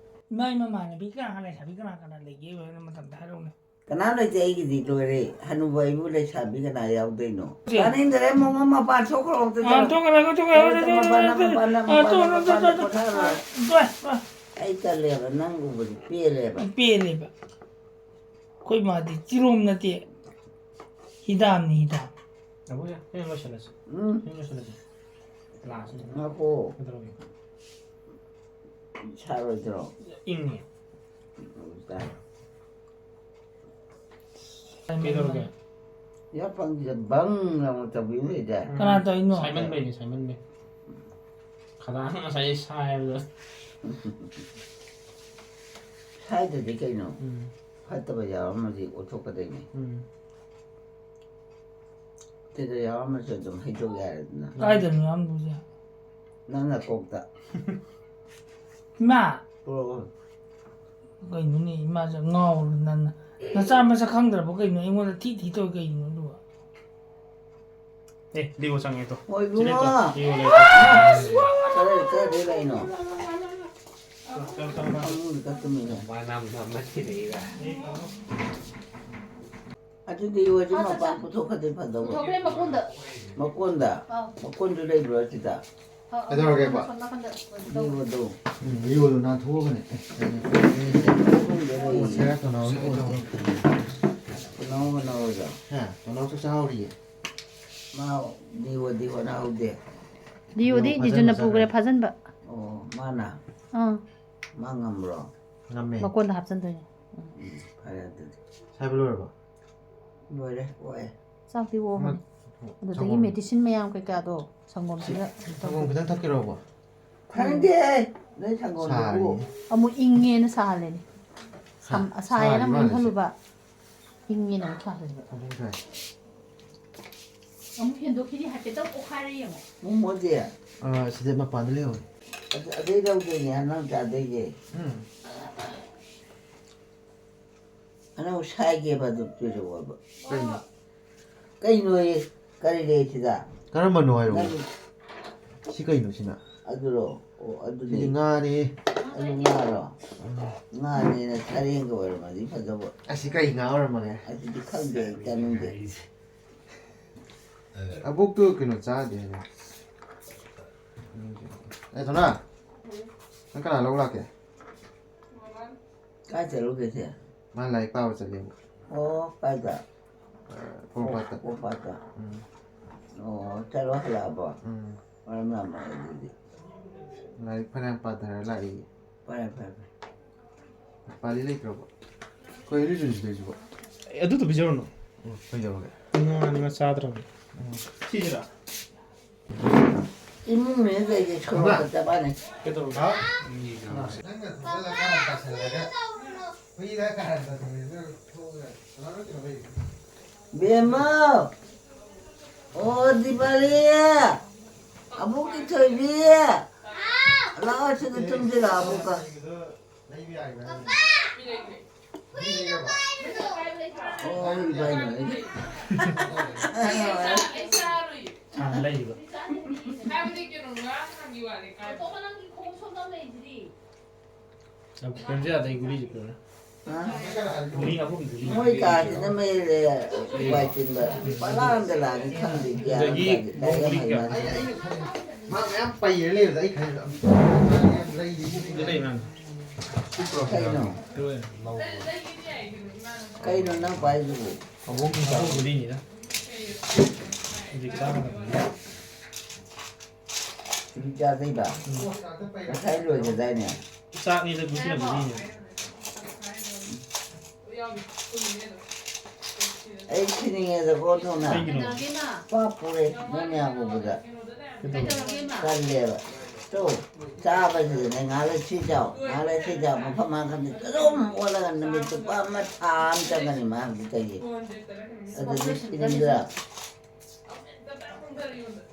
ꯏꯃꯥ, ꯏꯃꯥ, ꯃꯃꯥꯟꯅꯕꯤ ꯀꯅꯥ ꯀꯅꯥ, ꯂꯩꯁꯥꯕꯤ ꯀꯅꯥ ꯀꯅꯥ ꯂꯩꯒꯦ? ꯍꯣꯔꯦꯟ ꯃꯇꯝꯗ ꯍꯥꯏꯔꯛꯎꯅꯦ꯫ ꯀꯅꯥ ꯂꯩꯇꯦ, ꯑꯩꯒꯤꯗꯤ ꯂꯣꯏꯔꯦ꯫ ꯍꯅꯨꯕ ꯑꯩꯕꯨ ꯂꯩꯁꯥꯕꯤ ꯀꯅꯥ ꯌꯥꯎꯗꯣꯏꯅꯣ? ꯁꯦ꯫ ꯇꯥꯅꯤꯡꯗꯔꯦ, ꯃꯃꯥ ꯃꯄꯥꯟ ꯊꯣꯛꯈ꯭ꯔꯣ ꯑꯝꯇ꯫ ꯑꯥ, ꯆꯠꯂꯣ꯫ ꯊꯣꯛꯈ꯭ꯔꯣ, ꯊꯣꯛꯈ꯭ꯔꯣ, ꯊꯣꯛꯈ꯭ꯔꯣ, ꯅꯪ ꯊꯣꯛꯈ꯭ꯔꯣ, ꯃꯄꯥꯟ, ꯅꯪ ꯊꯣꯛꯈ꯭ꯔꯣ, ꯃꯄꯥꯟ, ꯅꯪ ꯑꯥ, ꯃꯄꯥꯟ, ꯊꯣꯛꯈ꯭ꯔꯣ, ꯅꯪ ꯊꯣꯛꯈ꯭ꯔꯣ, ꯃꯄꯥꯟ, ꯊꯣꯛꯈ꯭ꯔꯣ, ꯅꯪ ꯊꯣꯛꯈ꯭ꯔꯣ꯫ ꯄꯣꯊꯥꯔꯣ꯫ ꯑꯥ, ꯇꯣꯛꯑꯦ, ꯑꯥ꯫ ꯑꯩ ꯇꯜꯂꯦꯕ, ꯅꯪ ꯎꯕꯗꯤ ꯄꯦꯜꯂꯦꯕ꯫ ꯄꯦꯜꯂꯦꯕ꯫ ꯑꯩꯈꯣꯏ ꯃꯥꯗꯤ ꯆꯤꯔꯣꯝ ꯅꯠꯇꯦ, ꯍꯤꯗꯥꯝꯅꯤ, ꯍꯤꯗꯥꯝ꯫ ꯑꯕꯣꯛ, ꯁꯦ ꯂꯣꯏꯁꯤꯜꯂꯁꯤ꯫ ꯎꯝ꯫ ꯁꯤ ꯂꯣꯏꯁꯤꯜꯂꯁꯤ꯫ ꯂꯥꯁꯅꯤ꯫ ꯉꯥꯏꯈꯣ꯫ ꯀꯩꯗꯧꯔꯒꯦ? ꯁꯥꯔꯣꯏꯗ꯭ꯔꯣ? ꯏꯪꯉꯦ꯫ ꯇꯥꯏ꯫ ꯀꯩꯗꯧꯔꯒꯦ? ꯌꯥ ꯄꯪꯁꯦ ꯕꯪ ꯂꯥꯎꯅ ꯇꯧꯕꯤꯕ ꯂꯩꯗꯥꯏ? ꯎꯝ꯫ ꯀꯅꯥ ꯇꯧꯔꯤꯅꯣ? ꯁꯥꯏꯃꯟꯕꯩꯅꯦ, ꯁꯥꯏꯃꯟꯕꯩ꯫ ꯈꯗꯥꯡ ꯉꯁꯥꯏ ꯁꯥꯏ ꯍꯥꯏꯕꯗꯣ꯫ ꯁꯥꯏꯗꯗꯤ ꯀꯩꯅꯣ? ꯎꯝ꯫ ꯐꯠꯇꯕ ꯌꯥꯎꯔꯝꯃꯗꯤ ꯑꯣꯠꯊꯣꯛꯀꯗꯣꯏꯅꯦ꯫ ꯎꯝ꯫ ꯁꯤꯗ ꯌꯥꯎꯔꯝꯃꯁꯨ ꯑꯗꯨꯝ ꯍꯩꯗꯣꯛ ꯌꯥꯔꯦꯗꯅ꯫ ꯀꯥꯏꯗꯅꯣ ꯌꯥꯎꯔꯝꯗꯣꯏꯁꯦ? ꯅꯪ ꯅꯀꯣꯛꯇ꯫ ꯏꯃꯥ! ꯄꯨꯔꯛꯑꯣ꯫ ꯀꯩꯅꯣꯅꯦ, ꯏꯃꯥꯁꯦ ꯉꯥꯎꯔꯕ ꯅꯪꯅ? ꯅꯆꯥ ꯃꯁꯛ ꯈꯪꯗ꯭ꯔꯕꯣ ꯀꯩꯅꯣ? ꯑꯩꯉꯣꯟꯗ ꯊꯤ ꯊꯤ ꯇꯧꯏ ꯀꯩꯒꯤꯅꯣ ꯑꯗꯨꯒ? ꯑꯦ, ꯂꯤꯑꯣ ꯆꯪꯉꯦ ꯇꯣ꯫ ꯍꯣꯏ, ꯁꯤ ꯂꯩꯇꯣ꯫ ꯏꯕꯨꯡꯉꯣ꯫ ꯂꯤꯑꯣ ꯂꯩꯇꯣ꯫ ꯀꯗꯥꯏ, ꯀꯗꯥꯏꯗꯩ ꯂꯥꯛꯏꯅꯣ? ꯆꯪ, ꯆꯪ, ꯆꯪ꯫ ꯐꯃꯨꯡꯗ ꯀꯠꯇꯨꯝꯃꯤꯔꯣ? ꯃꯅꯝ ꯅꯝꯃ ꯊꯤꯔꯛꯏꯔꯥ? ꯑꯗꯨꯗꯤ ꯂꯤꯑꯣꯁꯦ ꯃꯄꯥꯟ ꯄꯨꯊꯣꯛꯈ꯭ꯔꯗꯤ ꯐꯗꯧꯕ꯫ ꯄꯨꯊꯣꯛꯈ꯭ꯔꯦ ꯃꯀꯣꯟꯗ꯫ ꯃꯀꯣꯟꯗ? ꯑꯥꯎ꯫ ꯃꯀꯣꯟꯗꯨ ꯂꯩꯕ꯭ꯔꯣ ꯁꯤꯗ? ꯑꯥꯎ, ꯀꯩꯗꯧꯔꯒꯦꯕ? ꯑꯁꯣꯝ ꯅꯥꯀꯟꯗ ꯀꯩꯅꯣ ꯇꯧ꯫ ꯂꯤꯑꯣꯗꯣ꯫ ꯎꯝ, ꯂꯤꯑꯣꯗꯣ ꯅꯥꯟꯊꯣꯛꯑꯒꯅꯦ꯫ ꯑꯦ, ꯀꯩꯅꯣ, ꯃꯀꯣꯟꯗ ꯂꯩ꯫ ꯁꯦꯔꯥ ꯇꯣꯅꯥꯎꯒꯤ ꯑꯣꯏꯔꯣ꯫ ꯀꯩꯅꯣ ꯀꯩꯅꯣꯗꯣ꯫ ꯍꯥ, ꯇꯣꯅꯥꯎ ꯆꯥꯛ ꯆꯥꯍꯧꯔꯤꯌꯦ꯫ ꯃꯥ ꯂꯤꯑꯣꯗꯤ ꯍꯣꯠꯅꯍꯧꯗꯦ꯫ ꯂꯤꯑꯣꯗꯤ ꯐꯥꯖꯟꯕ ꯖꯤꯖꯨꯅ ꯄꯨꯈ꯭ꯔꯦ ꯆꯠꯈ꯭ꯔꯦ꯫ ꯐꯥꯖꯟꯕ꯫ ꯑꯣ, ꯃꯥꯅ? ꯑꯥ꯫ ꯃꯥ ꯉꯝꯕ꯭ꯔꯣ? ꯉꯝꯃꯦ꯫ ꯃꯀꯣꯟꯗ ꯍꯥꯞꯆꯟꯗꯣꯏꯅꯦ꯫ ꯎꯝ, ꯐꯔꯦ ꯑꯗꯨꯗꯤ꯫ ꯁꯥꯏꯕ ꯂꯣꯏꯔꯕꯣ? ꯂꯣꯏꯔꯦ, ꯀꯣꯛꯑꯦ꯫ ꯆꯥꯛꯇꯤ ꯑꯣꯛꯑꯕꯅꯦ꯫ ꯑꯗꯨꯗꯒꯤ ꯁꯪꯒꯣꯝ꯫ ꯃꯦꯗꯤꯁꯤꯟ ꯃꯌꯥꯝ ꯀꯩꯀꯥꯗꯣ ꯁꯪꯒꯣꯝꯁꯤꯗ ꯁꯪꯒꯣꯝ ꯈꯤꯇꯪ ꯊꯛꯀꯦꯔꯣꯕꯣ? ꯈꯪꯗꯦꯍꯦ, ꯅꯣꯏ ꯁꯪꯒꯣꯝꯗꯨꯕꯨ꯫ ꯁꯥꯔꯤꯅꯦ꯫ ꯑꯃꯨꯛ ꯏꯪꯉꯦꯅ ꯁꯥꯍꯜꯂꯦꯅꯦ꯫ ꯁꯝ-, ꯁꯥ-, ꯁꯥꯏꯌꯦꯅ ꯁꯥꯔꯤ ꯑꯃꯨꯛ ꯃꯥꯜꯂꯦ ꯏꯪꯍꯜꯂꯨꯕ꯫ ꯏꯪꯉꯦꯅ ꯑꯃꯨꯛ ꯁꯥꯍꯜꯂꯦꯕ꯫ ꯑꯗꯨꯝ ꯁꯥꯏ꯫ ꯑꯃꯨꯛ ꯍꯦꯟꯗꯣꯛꯈꯤꯅꯤ ꯍꯥꯏꯐꯦꯠꯇꯪ ꯑꯣꯛꯈꯥꯏꯔ ꯌꯦꯡꯉꯣ꯫ ꯃꯣꯃꯣꯗꯤ? ꯑꯥ, ꯁꯤꯗ ꯃꯄꯥꯟꯗ ꯂꯩꯍꯧꯔꯤ꯫ ꯑꯗꯨ-, ꯑꯗꯩ ꯂꯧꯗꯣꯏꯅꯦ, ꯅꯪ ꯆꯥꯗꯣꯏꯁꯦ꯫ ꯎꯝ꯫ ꯑꯅꯧ ꯁꯥꯏꯒꯦꯕ ꯑꯗꯨ ꯄꯤꯔꯛꯑꯣꯕ꯫ ꯀꯩꯅꯣ? ꯀꯩꯅꯣꯌꯦ? ꯀꯔꯤ ꯂꯩ ꯁꯤꯗ? ꯀꯔꯝꯕꯅꯣ ꯍꯥꯏꯔꯛꯑꯣ꯫ ꯅꯪ ꯁꯤ ꯀꯩꯅꯣ ꯁꯤꯅ? ꯑꯗꯨꯔꯣ? ꯑꯣ, ꯑꯗꯨꯅꯦ꯫ ꯁꯤꯗꯤ ꯉꯥꯅꯦ꯫ ꯑꯗꯨ ꯉꯥꯔꯣ? ꯉꯥꯅꯦꯅ ꯁꯔꯦꯡꯒ ꯑꯣꯏꯔꯝꯃꯗꯤ ꯐꯖꯕ꯫ ꯑꯁꯤ ꯀꯩ ꯉꯥ ꯑꯣꯏꯔꯝꯃꯒꯦ? ꯑꯗꯨꯗꯤ ꯈꯪꯗꯦ, ꯑꯩ ꯆꯥꯅꯤꯡꯗꯦ꯫ ꯑꯕꯣꯛꯇꯣ ꯀꯩꯅꯣ ꯆꯥꯗꯦ ꯍꯥꯏꯕ꯫ ꯑꯦ, ꯊꯣꯅꯥ, ꯅꯪ ꯀꯅꯥ ꯂꯧ ꯂꯥꯛꯀꯦ? ꯀꯥꯏ ꯆꯠꯂꯨꯒꯦꯁꯦ? ꯃꯥ ꯂꯥꯏꯔꯤꯛ ꯄꯥꯕ ꯆꯠꯂꯦꯕ꯫ ꯑꯣ, ꯀꯥꯏꯗ? ꯄꯣꯔꯣꯝꯄꯥꯠꯇ꯫ ꯄꯣꯔꯣꯝꯄꯥꯠꯇ? ꯎꯝ꯫ ꯑꯣ, ꯆꯠꯂꯣ ꯍꯜꯂꯛꯑꯕꯣ? ꯎꯝ꯫ ꯃꯔꯝ ꯌꯥꯝ ꯃꯣꯛꯑꯦ ꯑꯗꯨꯗꯤ꯫ ꯂꯥꯏꯔꯤꯛ ꯐꯅꯌꯥꯝ ꯄꯥꯊꯔ ꯂꯥꯛꯏ꯫ ꯐꯔꯦ, ꯐꯔꯦ, ꯐꯔꯦ꯫ ꯄꯥꯂꯤ ꯂꯩꯇ꯭ꯔꯕꯣ? ꯀꯩꯅꯣ ꯏꯔꯨꯖꯔꯤꯁꯤꯕꯣ? ꯑꯦ, ꯑꯗꯨꯗꯣ ꯄꯤꯖꯔꯨꯅꯣ꯫ ꯑꯣ, ꯀꯩꯗꯧꯔꯒꯦ? ꯉꯥꯅꯤ ꯃꯥ ꯆꯥꯗ꯭ꯔꯕꯅꯤ꯫ ꯎꯝ꯫ ꯁꯤꯁꯤꯔꯥ? ꯏꯃꯨꯡꯅꯦ ꯂꯩꯔꯦ, ꯁꯣꯔꯣꯛꯇ ꯆꯠꯄꯅꯦ꯫ ꯀꯩꯗꯧꯔꯒꯦ? ꯅꯪꯅ ꯊꯣꯛꯆꯜꯂ ꯀꯥꯔꯟ ꯇꯥꯁꯜꯂꯒ, ꯍꯨꯏꯗ ꯀꯥꯔꯟ ꯇꯥꯁꯜꯂꯒ ꯊꯣꯛꯑꯒ ꯀꯅꯥꯅꯣ ꯀꯩꯅꯣ ꯂꯩꯔꯤꯁꯦ? ꯕꯦꯝꯃ! ꯑꯣ, ꯗꯤꯄꯥꯂꯤ! ꯑꯕꯣꯛꯀꯤ ꯊꯣꯏꯕꯤ! ꯂꯥꯛꯑꯣ, ꯁꯤꯗ ꯇꯨꯝꯁꯤ ꯂꯥꯛꯑꯣ, ꯑꯕꯣꯛꯀ꯫ ꯂꯩꯕ ꯌꯥꯏꯕ? ꯑꯣ, ꯏꯕꯥꯏꯅ ꯑꯩ꯫ ꯑꯩ ꯆꯥꯔꯨꯏ꯫ ꯁꯥꯟꯅ ꯂꯩꯔꯤꯕ꯫ ꯍꯥꯏꯕꯗꯤ ꯀꯩꯅꯣ ꯉꯔꯥꯡ ꯅꯍꯥꯟꯒꯤ ꯋꯥꯅꯤ ꯀꯥꯏ꯫ ꯌꯥꯝ ꯄꯤꯔꯝꯁꯦ ꯌꯥꯗꯦ ꯒꯨꯂꯤꯁꯦ ꯄꯤꯔꯣꯅꯦ꯫ ꯍꯥ? ꯒꯨꯂꯤ ꯑꯍꯨꯝ, ꯒꯨꯂꯤ꯫ ꯃꯣꯏ ꯀꯥꯁꯤꯅ ꯃꯩ ꯋꯥꯏ ꯆꯤꯟꯕ꯫ ꯄꯪꯂꯥꯡꯗ ꯂꯥꯡꯉꯤ ꯈꯪꯗꯦ, ꯒ꯭ꯌꯥꯟ ꯑꯗꯒꯤ ꯇꯥꯗꯦ꯫ ꯀꯥꯏ ꯌꯥꯝ ꯕ꯭ꯔꯣꯀꯣꯂꯤ ꯍꯩ ꯀꯌꯥ? ꯃꯥꯜꯂꯦ꯫ ꯑꯩ, ꯑꯩ, ꯃꯥ ꯃꯌꯥꯝ ꯄꯩꯔ ꯂꯩꯕꯗ ꯑꯩ ꯈꯜꯂꯦ, ꯂꯩꯔꯤꯁꯤꯗꯤ꯫ ꯁꯤꯗ ꯂꯩ ꯃꯌꯥꯝ꯫ ꯀꯩꯅꯣ? ꯂꯧꯔꯣ꯫ ꯀꯩꯅꯣ ꯅꯪ ꯄꯥꯏꯗꯨꯕꯨ? ꯑꯍꯨꯝ ꯆꯥꯕ ꯒꯨꯂꯤꯅꯤꯗ꯫ ꯍꯧꯖꯤꯛ ꯆꯥꯒꯗꯕꯅꯤ꯫ ꯍꯧꯖꯤꯛ ꯆꯥꯗꯣꯏꯕ? ꯎꯝ꯫ ꯉꯁꯥꯏ ꯂꯣꯏꯒ꯭ꯔꯗꯥꯏꯅꯦ? ꯆꯥꯛꯅꯤꯗ ꯒꯨꯂꯤꯅ ꯒꯨꯂꯤꯅꯤ꯫ ꯑꯩ ꯁꯤꯅꯤꯡꯉꯦꯗꯀꯣ, ꯊꯣꯡꯅ꯫ ꯀꯩꯒꯤꯅꯣ? ꯄꯥꯞ ꯄꯨꯔꯦ, ꯅꯣꯏ ꯃꯌꯥꯝ ꯎꯕꯗ꯫ ꯀꯩꯗꯧꯔꯒꯦ? ꯇꯜꯂꯦꯕ꯫ ꯇꯣ, ꯆꯥꯕꯁꯤꯗꯅꯦ, ꯉꯥꯏꯍꯥꯛ ꯂꯩ ꯁꯤ ꯆꯥꯎ, ꯉꯥꯏꯍꯥꯛ ꯂꯩ ꯁꯤ ꯆꯥꯎ, ꯃꯐꯝ ꯃꯔꯥꯡ ꯈꯪꯗꯦ꯫ ꯑꯗꯨꯝ ꯑꯣꯜꯂꯒ ꯅꯨꯃꯤꯠ ꯆꯨꯞꯄ ꯑꯃ ꯊꯥ ꯑꯃ ꯆꯪꯒꯅꯤ ꯃꯥ ꯍꯧꯖꯤꯛ ꯇꯧꯔꯤꯁꯦ꯫ ꯑꯗꯨꯗꯤ ꯁꯤꯅꯤꯡꯗ꯭ꯔꯥ?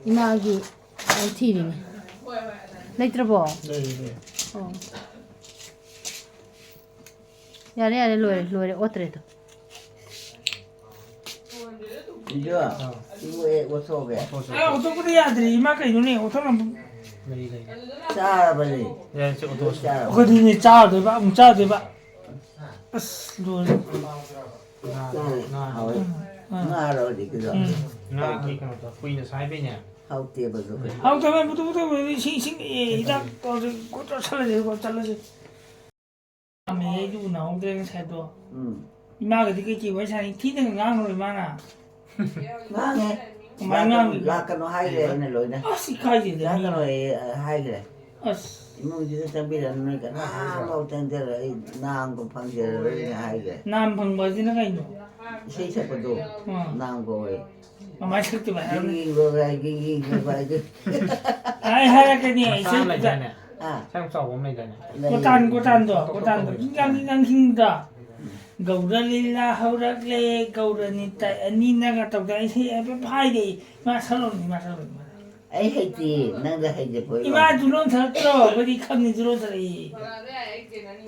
ꯏꯃꯥꯒꯤ ꯊꯤꯔꯤꯅꯤ꯫ ꯂꯩꯇ꯭ꯔꯕꯣ? ꯂꯩ, ꯂꯩ꯫ ꯑꯣ꯫ ꯌꯥꯔꯦ, ꯌꯥꯔꯦ, ꯂꯣꯏꯔꯦ, ꯂꯣꯏꯔꯦ, ꯑꯣꯠꯇ꯭ꯔꯦ ꯑꯗꯣ꯫ ꯏꯟꯗ꯭ꯔꯣ, ꯑꯥ꯫ ꯁꯤꯕꯨ ꯍꯦꯛ ꯑꯣꯠꯊꯣꯛꯑꯒꯦ꯫ ꯑꯣꯠꯊꯣꯛꯑꯁꯤ, ꯑꯥ, ꯑꯣꯠꯊꯣꯛꯑꯁꯤ꯫ ꯑꯣꯠꯊꯣꯛꯄꯗꯤ ꯌꯥꯗ꯭ꯔꯤ, ꯏꯃꯥ, ꯀꯩꯅꯣꯅꯦ, ꯑꯣꯠꯊꯣꯛꯅꯕ꯫ ꯂꯩ, ꯂꯩ꯫ ꯆꯥꯔꯕꯅꯤ꯫ ꯌꯥꯔꯦ, ꯁꯤ ꯑꯣꯠꯊꯣꯛꯑꯁꯤ꯫ ꯆꯥꯔꯕꯅꯤ꯫ ꯑꯩꯈꯣꯏꯗꯤꯅꯦ, ꯆꯥꯔꯗꯣꯏꯕ, ꯑꯃꯨꯛ ꯆꯥꯗꯣꯏꯕ꯫ ꯑꯁ, ꯂꯣꯏꯔꯦ꯫ ꯆꯥꯔꯦ, ꯍꯥꯎꯋꯦ꯫ ꯎꯝ꯫ ꯉꯥꯔꯣ ꯍꯧꯖꯤꯛꯀꯤꯗꯣ? ꯎꯝ꯫ ꯉꯥꯒꯤ ꯀꯩꯅꯣꯗꯣ, ꯀꯨꯏꯅ ꯁꯥꯏꯕꯩꯅꯦ꯫ ꯍꯥꯎꯇꯦꯕ ꯑꯗꯨ ꯀꯩꯁꯨ꯫ ꯍꯥꯎꯇꯕ, ꯕꯨꯗꯨ ꯕꯨꯗꯨ ꯕꯨꯗꯨ, ꯏꯁꯤꯡ, ꯏꯁꯤꯡ, ꯑꯦ, ꯍꯤꯗꯥꯛ ꯇꯧꯔꯁꯤ, ꯒꯨꯠ ꯆꯥꯁꯜꯂꯁꯤ, ꯒꯨꯠ ꯆꯥꯁꯜꯂꯁꯤ꯫ ꯄꯥꯝꯃꯦ, ꯑꯩꯗꯤ ꯎꯅꯍꯧꯗ꯭ꯔꯦ ꯉꯁꯥꯏꯗꯣ꯫ ꯎꯝ꯫ ꯏꯃꯥꯒꯗꯤ ꯀꯩꯀꯩ ꯋꯥꯔꯤ ꯁꯥꯟꯅꯩ? ꯊꯤꯅꯒ ꯉꯥꯡꯉꯨꯔꯣ ꯏꯃꯥꯅ? ꯉꯥꯡꯉꯦ꯫ ꯀꯃꯥꯏ ꯂꯥꯛꯀꯅꯨ, ꯉꯥꯡꯉꯤꯕ? ꯂꯥꯛꯀꯅꯨ ꯍꯥꯏꯈ꯭ꯔꯦ ꯑꯩꯅ ꯂꯣꯏꯅ꯫ ꯑꯁ, ꯏꯀꯥꯏꯖꯩꯗ ꯃꯤ꯫ ꯂꯥꯛꯀꯅꯨ ꯑꯩ, ꯑ, ꯍꯥꯏꯈ꯭ꯔꯦ꯫ ꯑꯁ꯫ ꯏꯃꯨꯡꯁꯤꯗ ꯆꯪꯕꯤꯔꯅꯨ, ꯅꯣꯏ ꯀꯅꯥꯐꯥꯎ ꯆꯪꯖꯔꯣꯏ, ꯑꯩ ꯅꯥꯝꯒ ꯐꯪꯖꯔꯔꯣꯏꯅ ꯍꯥꯏꯈ꯭ꯔꯦ꯫ ꯅꯥꯝ ꯐꯪꯕ ꯑꯁꯤꯅ ꯀꯩꯅꯣ? ꯏꯁꯩ ꯁꯛꯄꯗꯣ, ꯑꯥ꯫ ꯅꯥꯝ ꯀꯧꯋꯦ꯫ ꯀꯃꯥꯏ ꯁꯛꯇꯣꯏꯕ ꯍꯥꯏꯔꯣꯅꯦ? ꯒꯤꯡꯒꯤꯡꯒꯣ ꯒꯥꯏ, ꯒꯤꯡꯒꯤꯡꯒꯣ ꯒꯥꯏ꯫ ꯑꯩ ꯍꯥꯏꯔꯛꯀꯅꯤ, ꯃꯆꯥ ꯑꯃ ꯏꯁꯩꯗꯨꯗ꯫ ꯂꯩꯗꯥꯏꯅꯦ? ꯑꯥ꯫ ꯃꯆꯥ ꯌꯥꯝ ꯆꯥꯎꯕ ꯑꯃ ꯂꯩꯗꯥꯏꯅꯦ? ꯂꯩ꯫ ꯀꯣꯇꯥꯟ, ꯀꯣꯇꯥꯟꯗꯣ, ꯇꯣꯛ ꯇꯣꯛ ꯀꯣꯇꯥꯟꯗꯣ꯫ ꯇꯧꯕꯅꯦ꯫ ꯒꯤꯡ ꯒꯥꯡ, ꯒꯤꯡ ꯒꯥꯡ ꯈꯤꯡꯕꯗꯣ꯫ ꯎꯝ꯫ ꯒꯧꯔ ꯂꯤꯂꯥ ꯍꯧꯔꯛꯂꯦ, ꯒꯧꯔ ꯅꯤꯇꯥꯏ ꯑꯅꯤꯅꯒ ꯇꯧꯗꯅ ꯏꯁꯩ ꯍꯥꯏꯐꯦꯠ ꯍꯥꯏꯔꯛꯏ꯫ ꯃꯥ ꯁꯛꯂꯛꯎꯅꯦ, ꯃꯥ ꯁꯛꯂꯛꯎꯅꯦ, ꯃꯥ ꯁꯛꯂꯛꯎꯅꯦ꯫ ꯑꯩ ꯍꯩꯇꯦ, ꯅꯪꯗ ꯍꯩꯖꯕ ꯑꯣꯏꯔꯣ꯫ ꯏꯃꯥ ꯗꯨꯔꯣꯟ ꯊꯥꯔꯛꯇ꯭ꯔꯣ? ꯑꯩꯈꯣꯏꯗꯤ ꯈꯪꯉꯤ ꯗꯨꯔꯣꯟ ꯊꯥꯔꯛꯏ꯫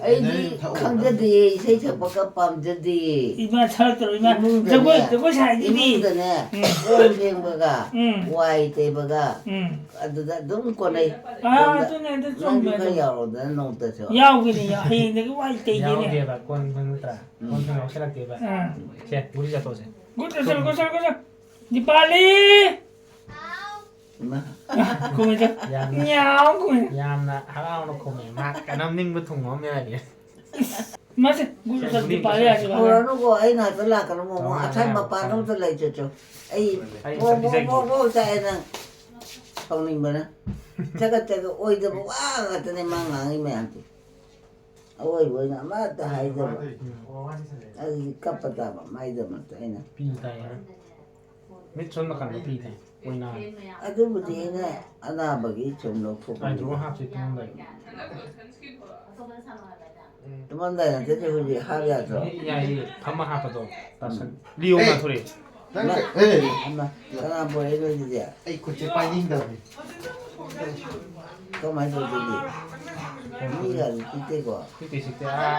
ꯑꯩꯗꯤ ꯈꯪꯖꯗꯦ, ꯏꯁꯩ ꯁꯛꯄꯒ ꯄꯥꯝꯖꯗꯦ꯫ ꯏꯃꯥ ꯊꯥꯔꯛꯇ꯭ꯔꯣ? ꯏꯃꯥ ꯏꯃꯨꯡꯗꯅꯦ, ꯖꯒꯣꯏ ꯖꯒꯣꯏ ꯁꯥꯏꯗꯨꯗꯤ꯫ ꯏꯃꯨꯡꯗꯅꯦ ꯎꯝ꯫ ꯀꯣꯟ ꯐꯦꯡꯕꯒ ꯎꯝ꯫ ꯋꯥꯏ ꯇꯩꯕꯒ ꯎꯝ꯫ ꯑꯗꯨꯗ ꯑꯗꯨꯝ ꯀꯣꯟꯅꯩ꯫ ꯑꯥ, ꯅꯪꯁꯨ ꯑꯗꯨꯅꯦ, ꯑꯗꯨ ꯅꯪꯁꯨ ꯆꯨꯝꯃꯦ, ꯈꯔ ꯑꯗꯨ꯫ ꯌꯥꯎꯔꯣꯗꯅ ꯅꯣꯡꯃꯇꯁꯨ꯫ ꯌꯥꯎꯒꯦꯅꯦ, ꯌꯥ-, ꯍꯌꯦꯡꯗꯒꯤ ꯋꯥꯏ ꯇꯩꯒꯦꯅꯦ꯫ ꯌꯥꯎꯗꯦꯕ ꯀꯣꯟ ꯐꯦꯡ ꯅꯠꯇ꯭ꯔꯥ? ꯀꯣꯟ ꯐꯦꯡ ꯌꯥꯎꯁꯜꯂꯛꯇꯦꯕ꯫ ꯑꯥ꯫ ꯁꯦ ꯒꯨꯂꯤ ꯆꯥꯊꯣꯛꯑꯁꯦ꯫ ꯒꯨꯠ ꯆꯠꯂꯣ, ꯒꯨꯠ ꯆꯠꯂꯣ, ꯒꯨꯠ ꯆꯠꯂꯣ꯫ ꯗꯤꯄꯥꯂꯤ! ꯏꯃꯥ꯫ ꯈꯨꯝꯃꯦ ꯆꯠ꯫ ꯌꯥꯝꯅ ꯉ꯭ꯌꯥꯎ ꯈꯨꯝꯃꯦ꯫ ꯌꯥꯝꯅ ꯍꯔꯥꯎꯅ ꯈꯨꯝꯃꯦ꯫ ꯃꯥ ꯀꯅꯝꯅꯤꯡꯕ ꯊꯨꯡꯕ ꯑꯃ ꯌꯥꯏꯌꯦ꯫ ꯃꯥꯁꯦ ꯒꯨꯠ ꯆꯠ, ꯗꯤꯄꯥꯂꯤ ꯍꯥꯏꯁꯦ ꯃꯥꯅ꯫ ꯍꯧꯔꯅꯨꯀꯣ, ꯑꯩ ꯅꯥꯛꯇ ꯂꯥꯛꯀꯅꯨ, ꯃꯣꯃꯣ꯫ ꯍꯣꯏ, ꯑꯁꯥꯏ ꯍꯣꯏ, ꯃꯄꯥꯟ ꯍꯣꯏ꯫ ꯑꯝꯇ ꯂꯩ ꯆꯠꯆꯣ꯫ ꯑꯩ ꯑꯩ ꯃꯣꯃꯣ ꯄꯤꯖꯒꯦ꯫ ꯃꯣꯃꯣ ꯆꯥꯏ ꯅꯪ꯫ ꯁꯥꯎꯅꯤꯡꯕꯅ꯫ ꯆꯒꯠ ꯆꯒꯠ ꯑꯣꯏꯗꯕ ꯋꯥ ꯉꯥꯛꯇꯅꯦ ꯃꯥ ꯉꯥꯡꯉꯤ ꯃꯌꯥꯝꯁꯦ꯫ ꯑꯋꯣꯏꯕ ꯑꯣꯏꯅ ꯑꯃꯠꯇ ꯍꯥꯏꯗꯕ꯫ ꯑꯗꯨꯗꯤ ꯀꯞꯄ ꯇꯥꯕ ꯃꯥꯏꯗꯃꯛꯇ ꯑꯩꯅ꯫ ꯄꯤ ꯇꯥꯏ ꯍꯥꯏ꯫ ꯃꯤꯠ ꯁꯣꯝ ꯅꯥꯀꯟꯗ ꯄꯤ ꯇꯥꯏ꯫ ꯑꯣꯏꯅ꯫ ꯑꯗꯨꯕꯨꯗꯤ ꯑꯩꯅ ꯑꯅꯥꯕꯒꯤ ꯁꯨꯝ ꯂꯧꯊꯣꯛꯄꯅꯤ꯫ ꯑꯥꯏꯗ꯭ꯔꯣ ꯍꯥꯞꯁꯦ ꯇꯨꯝꯃꯝꯗꯥꯏ꯫ ꯇꯨꯝꯃꯝꯗꯥꯏ ꯅꯠꯇ꯭ꯔꯗꯤ ꯍꯧꯖꯤꯛ ꯍꯥꯞ ꯌꯥꯗ꯭ꯔꯣ? ꯌꯥꯏꯌꯦ꯫ ꯐꯝꯃ ꯍꯥꯞꯄꯗꯣ꯫ ꯇꯥꯁꯟ-, ꯂꯤꯌꯣ ꯑꯦ꯫ ꯉꯥꯊꯣꯔꯛꯑꯦ꯫ ꯅꯪ ꯀ-, ꯑꯦ, ꯑꯃ ꯀꯅꯥ ꯄꯣꯔꯛꯏꯅꯣ ꯑꯗꯨꯗꯤ? ꯑꯩ ꯈꯨꯠꯁꯦ ꯄꯥꯏꯅꯤꯡꯗꯕꯅꯤ꯫ ꯀꯃꯥꯏꯅ ꯇꯧꯗꯣꯏꯗꯤ? ꯃꯤꯒꯗꯤ ꯄꯤꯛꯇꯦꯀꯣ꯫ ꯄꯤꯛꯇꯦ ꯁꯤꯛꯇꯦ꯫ ꯑꯥ,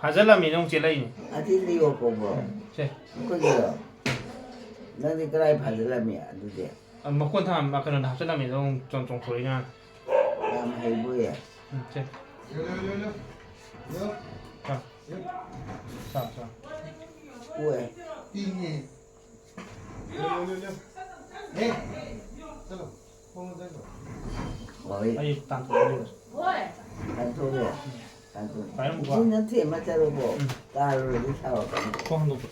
ꯐꯥꯖꯜꯂꯝꯃꯤ ꯅꯪ ꯆꯦꯜꯂꯛꯏꯅꯦ꯫ ꯑꯗꯨ ꯂꯤꯌꯣ ꯀꯧꯕ꯭ꯔꯣ? ꯁꯦ꯫ ꯑꯩꯈꯣꯏꯒꯤꯔꯣ? ꯅꯪꯗꯤ ꯀꯗꯥꯏ ꯐꯥꯖꯤꯜꯂꯝꯃꯤ ꯑꯗꯨꯗꯤ? ꯑ, ꯃꯀꯣꯟ ꯊꯥ-, ꯃ-, ꯀꯩꯅꯣꯗ ꯍꯥꯞꯆꯤꯜꯂꯝꯃꯤ ꯑꯗꯨꯝ ꯆꯣꯡ-, ꯆꯣꯡꯊꯣꯔꯛꯏꯅ꯫ ꯌꯥꯝ ꯍꯩꯕꯣꯏꯌꯦ꯫ ꯎꯝ, ꯁꯦ꯫ ꯆꯥ꯫ ꯆꯥ, ꯆꯥ꯫ ꯎꯋꯦ꯫ ꯄꯤꯡꯉꯦ꯫ ꯂꯦ, ꯂꯦ, ꯂꯦ, ꯂꯦ꯫ ꯑꯦ, ꯆꯠꯂꯣ꯫ ꯈꯣꯡꯅ ꯆꯠꯈ꯭ꯔꯣ꯫ ꯍꯣꯏ꯫ ꯑꯩ ꯇꯥꯟꯊꯣꯛꯑꯒꯦ꯫ ꯇꯥꯟꯊꯣꯛꯑꯦ꯫ ꯇꯥꯟꯊꯣꯛꯑꯦ꯫ ꯄꯥꯏꯔꯝꯃꯨꯀꯣ꯫ ꯏꯁꯤꯡ ꯅꯠꯇꯦ, ꯑꯃ ꯆꯠꯂꯨꯀꯣ꯫ ꯎꯝ꯫ ꯇꯥꯔꯨꯔꯗꯤ ꯁꯥꯎꯔꯛꯀꯅꯤ꯫ ꯊꯣꯡ ꯍꯥꯡꯗꯣꯛꯄ꯫